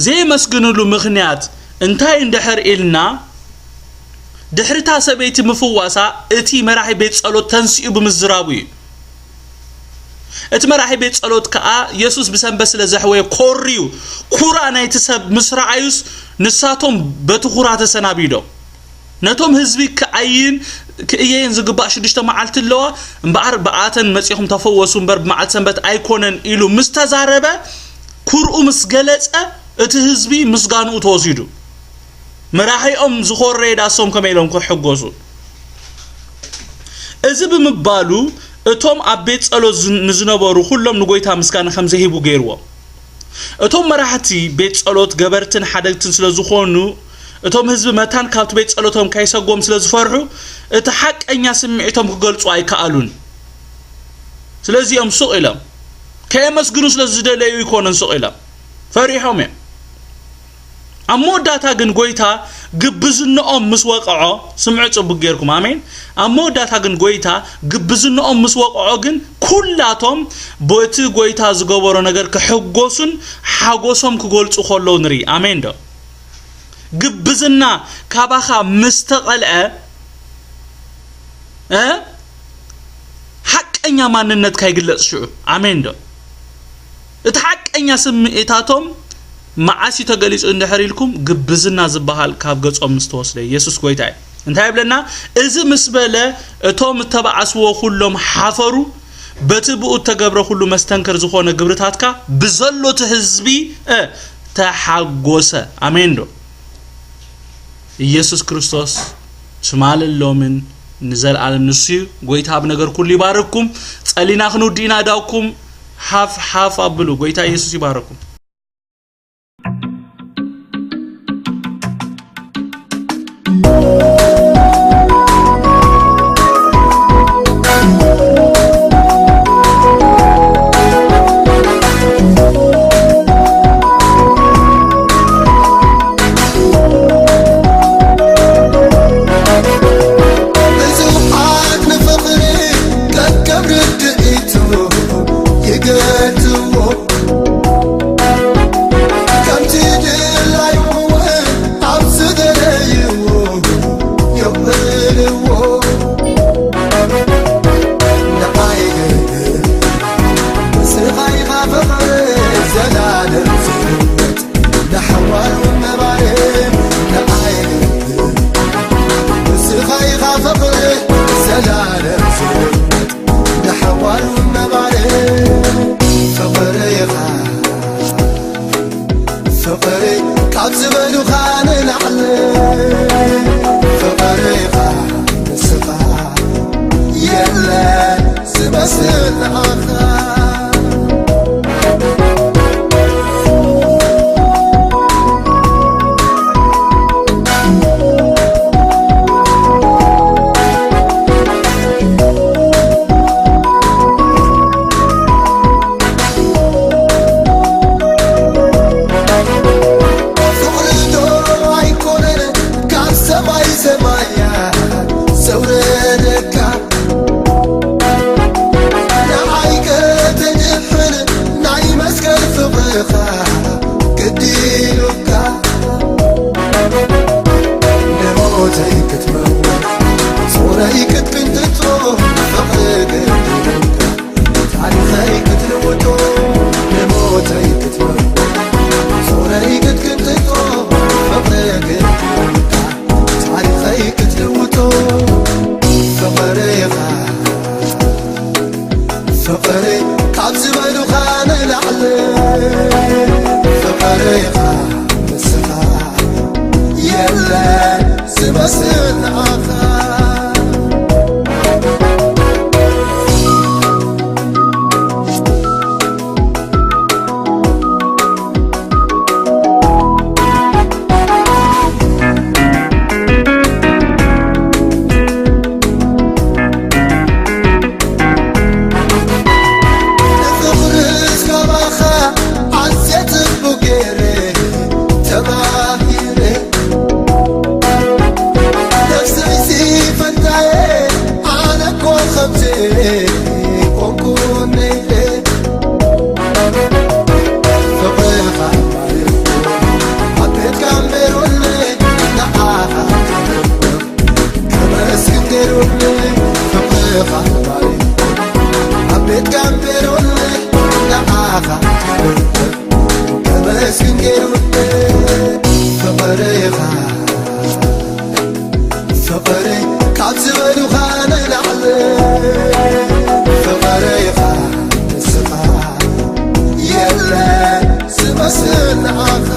ዘየመስግንሉ ምኽንያት እንታይ እንድሕር ኢልና፣ ድሕሪ እታ ሰበይቲ ምፍዋሳ፣ እቲ መራሒ ቤት ጸሎት ተንሲኡ ብምዝራቡ እዩ። እቲ መራሒ ቤት ጸሎት ከኣ፣ የሱስ ብሰንበት ስለ ዘሕወየ ኮርዩ፣ ኩራ ናይቲ ሰብ ምስ ረኣዩስ፣ ንሳቶም በቲ ኩራ ተሰናቢዶም። ነቶም ህዝቢ ክኣይን፣ ክእየየን ዝግባእ ሽዱሽተ መዓልቲ ኣለዋ፣ እምበኣር ብኣተን መጺኹም ተፈወሱ እምበር፣ ብመዓልቲ ሰንበት ኣይኮነን ኢሉ ምስ ተዛረበ፣ ኩርኡ ምስ ገለጸ፣ እቲ ህዝቢ ምስጋንኡ ተወሲዱ። መራሒኦም ዝኾረየ ዳሶም ከመይ ኢሎም ክሕጎሱ? እዚ ብምባሉ፣ እቶም ኣብ ቤት ጸሎት ዝን-፣ ንዝነበሩ ኩሎም ንጎይታ ምስጋና ከም ዘሂቡ ገይርዎም። እቶም መራሕቲ ቤት ጸሎት ገበርትን ሓደግትን ስለ ዝኾኑ፣ እቶም ህዝቢ መታን ካብቲ ቤት ጸሎቶም ከይሰጎም ስለ ዝፈርሑ፣ እቲ ሓቀኛ ስምዒቶም ክገልጹ ኣይከኣሉን። ስለዚ እዮም ሱቕ ኢሎም። ከየመስግኑ ስለ ዝደለዩ ኣይኮኑን ሱቕ ኢሎም። ፈሪሖም እዮም። ኣብ መወዳእታ ግን ጎይታ ግብዝንኦም ምስ ወቕዖ፣ ስምዑ ጽቡቅ ጌርኩም፣ ኣሜን። ኣብ መወዳእታ ግን ጎይታ ግብዝንኦም ምስ ወቕዖ ግን ኩላቶም በቲ ጎይታ ዝገበሮ ነገር ክሕጎሱን ሓጎሶም ክገልጹ ከለዉ ንርኢ። ኣሜን ዶ? ግብዝና ካባኻ ምስ ተቐልዐ፣ እ? ሓቀኛ ማንነትካ ይግለጽ ሽዑ። ኣሜን ዶ? እቲ ሓቀኛ ስምዒታቶም መዓስ እዩ ተገሊጹ እንድሕር ኢልኩም፣ ግብዝና ዝበሃል ካብ ገጾም ምስ ተወስደ፣ የሱስ ጎይታ እዩ። እንታይ ይብለና? እዚ ምስ በለ፣ እቶም እተባኣስዎ ኩሎም ሓፈሩ፣ በቲ ብኡ እተገብረ ኩሉ መስተንክር ዝኾነ ግብርታትካ ብዘሎ እቲ ህዝቢ፣ እ፣ ተሓጎሰ። ኣሜን ዶ? ኢየሱስ ክርስቶስ ትማልን ሎምን ንዘለኣለም ንሱ እዩ። ጎይታ ኣብ ነገር ኩሉ ይባርክኩም። ጸሊና ክንውድእ ኢና ዳውኩም። ሓፍ ሓፍ ኣብሉ። ጎይታ ኢየሱስ ይባርኩም። ብዙሓት ንፍቕሪ ከከም ርድኢቱ ይገልጽዎ፣ ከምቲ ድላዩ እውን ኣብ ዝደለይዎ የቕብልዎ። ንዓይ ግን ንስኻ ኢኻ ፍቕሪ ዘላለም ዝህብ፣ ንሓዋሩ ነባሪ። ንዓይ ግን ንስኻ ኢኻ ፍቕሪ ዘላለም ዝህብ፣ ንሓዋሩ ነባሪ። ፍቕሪ ኢኻ ፍቕሪ ካብ ዝበሉኻ ንላዕሊ፣ ፍቕሪ ኢኻ ንስኻ፣ የለን ዝመስል ንዓኻ። ፍቕሪ ዶ ኣይኮነን ካብ ሰማይ ሰማይ የለን ዝመስል ንዓኻ። ንፍቕርስ ካባኻ ኣዝየ ጽቡቕ ገይረ ተማሂረ። ነፍሰይሲ ፈንታየ ኣነ እኮ ከምዚ ኮንኩ ነይረ። ፍቕርኻ ኣብ ቤትካ እምበሩኒ ንዓኻ ከመስግን ገይሩኒ። ፍቕርኻ ኣብ ቤትካ እምበሩኒ ንዓኻ ከመስግን ገይሩኒ። ፍቕርኻ ፍቕሪ ካብ ዝበሉኻ ንላዕሊ ፍቕርኻ ንስኻ የለን ዝመስል ንዓኻ።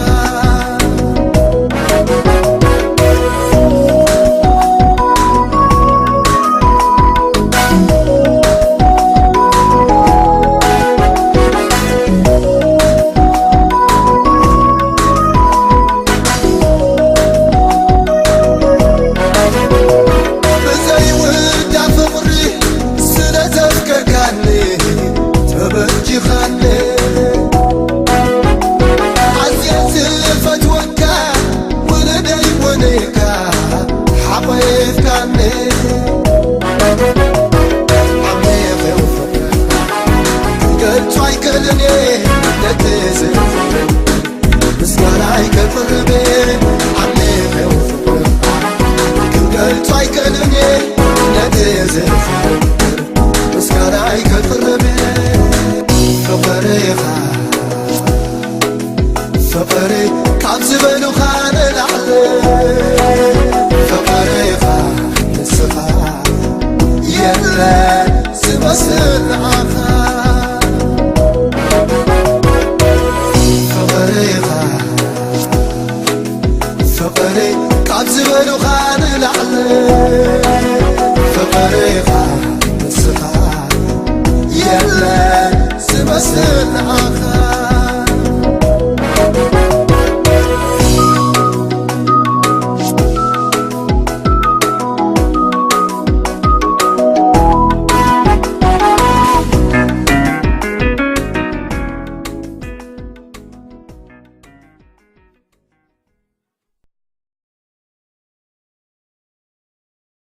ብዘይውዳእ ፍቕሪ ስለ ዘፍቀርካኒ ተበጂኻኒ። ኣዝየ ዝፈትወካ ውሉደይ ውንካ ሓቒፍካኒ። ዓሚቕ ፍቕርካ ክገልጾ ኣይክእልን እየ ነቲ ዝፈትዎ። ምስጋናይ ከቕርብ ዓሚቕ ፍቕርኻ ክገልጾ ኣይክእልን እየ ነቲ ዘፍቅር። ምስጋናይ ከቕርብ ፍቕርኻ ፍቕሪ ካብ ዝበሉኻ ንላዕሊ ፍቕርኻ ንስኻ የለን ዝመስል ንዓኻ።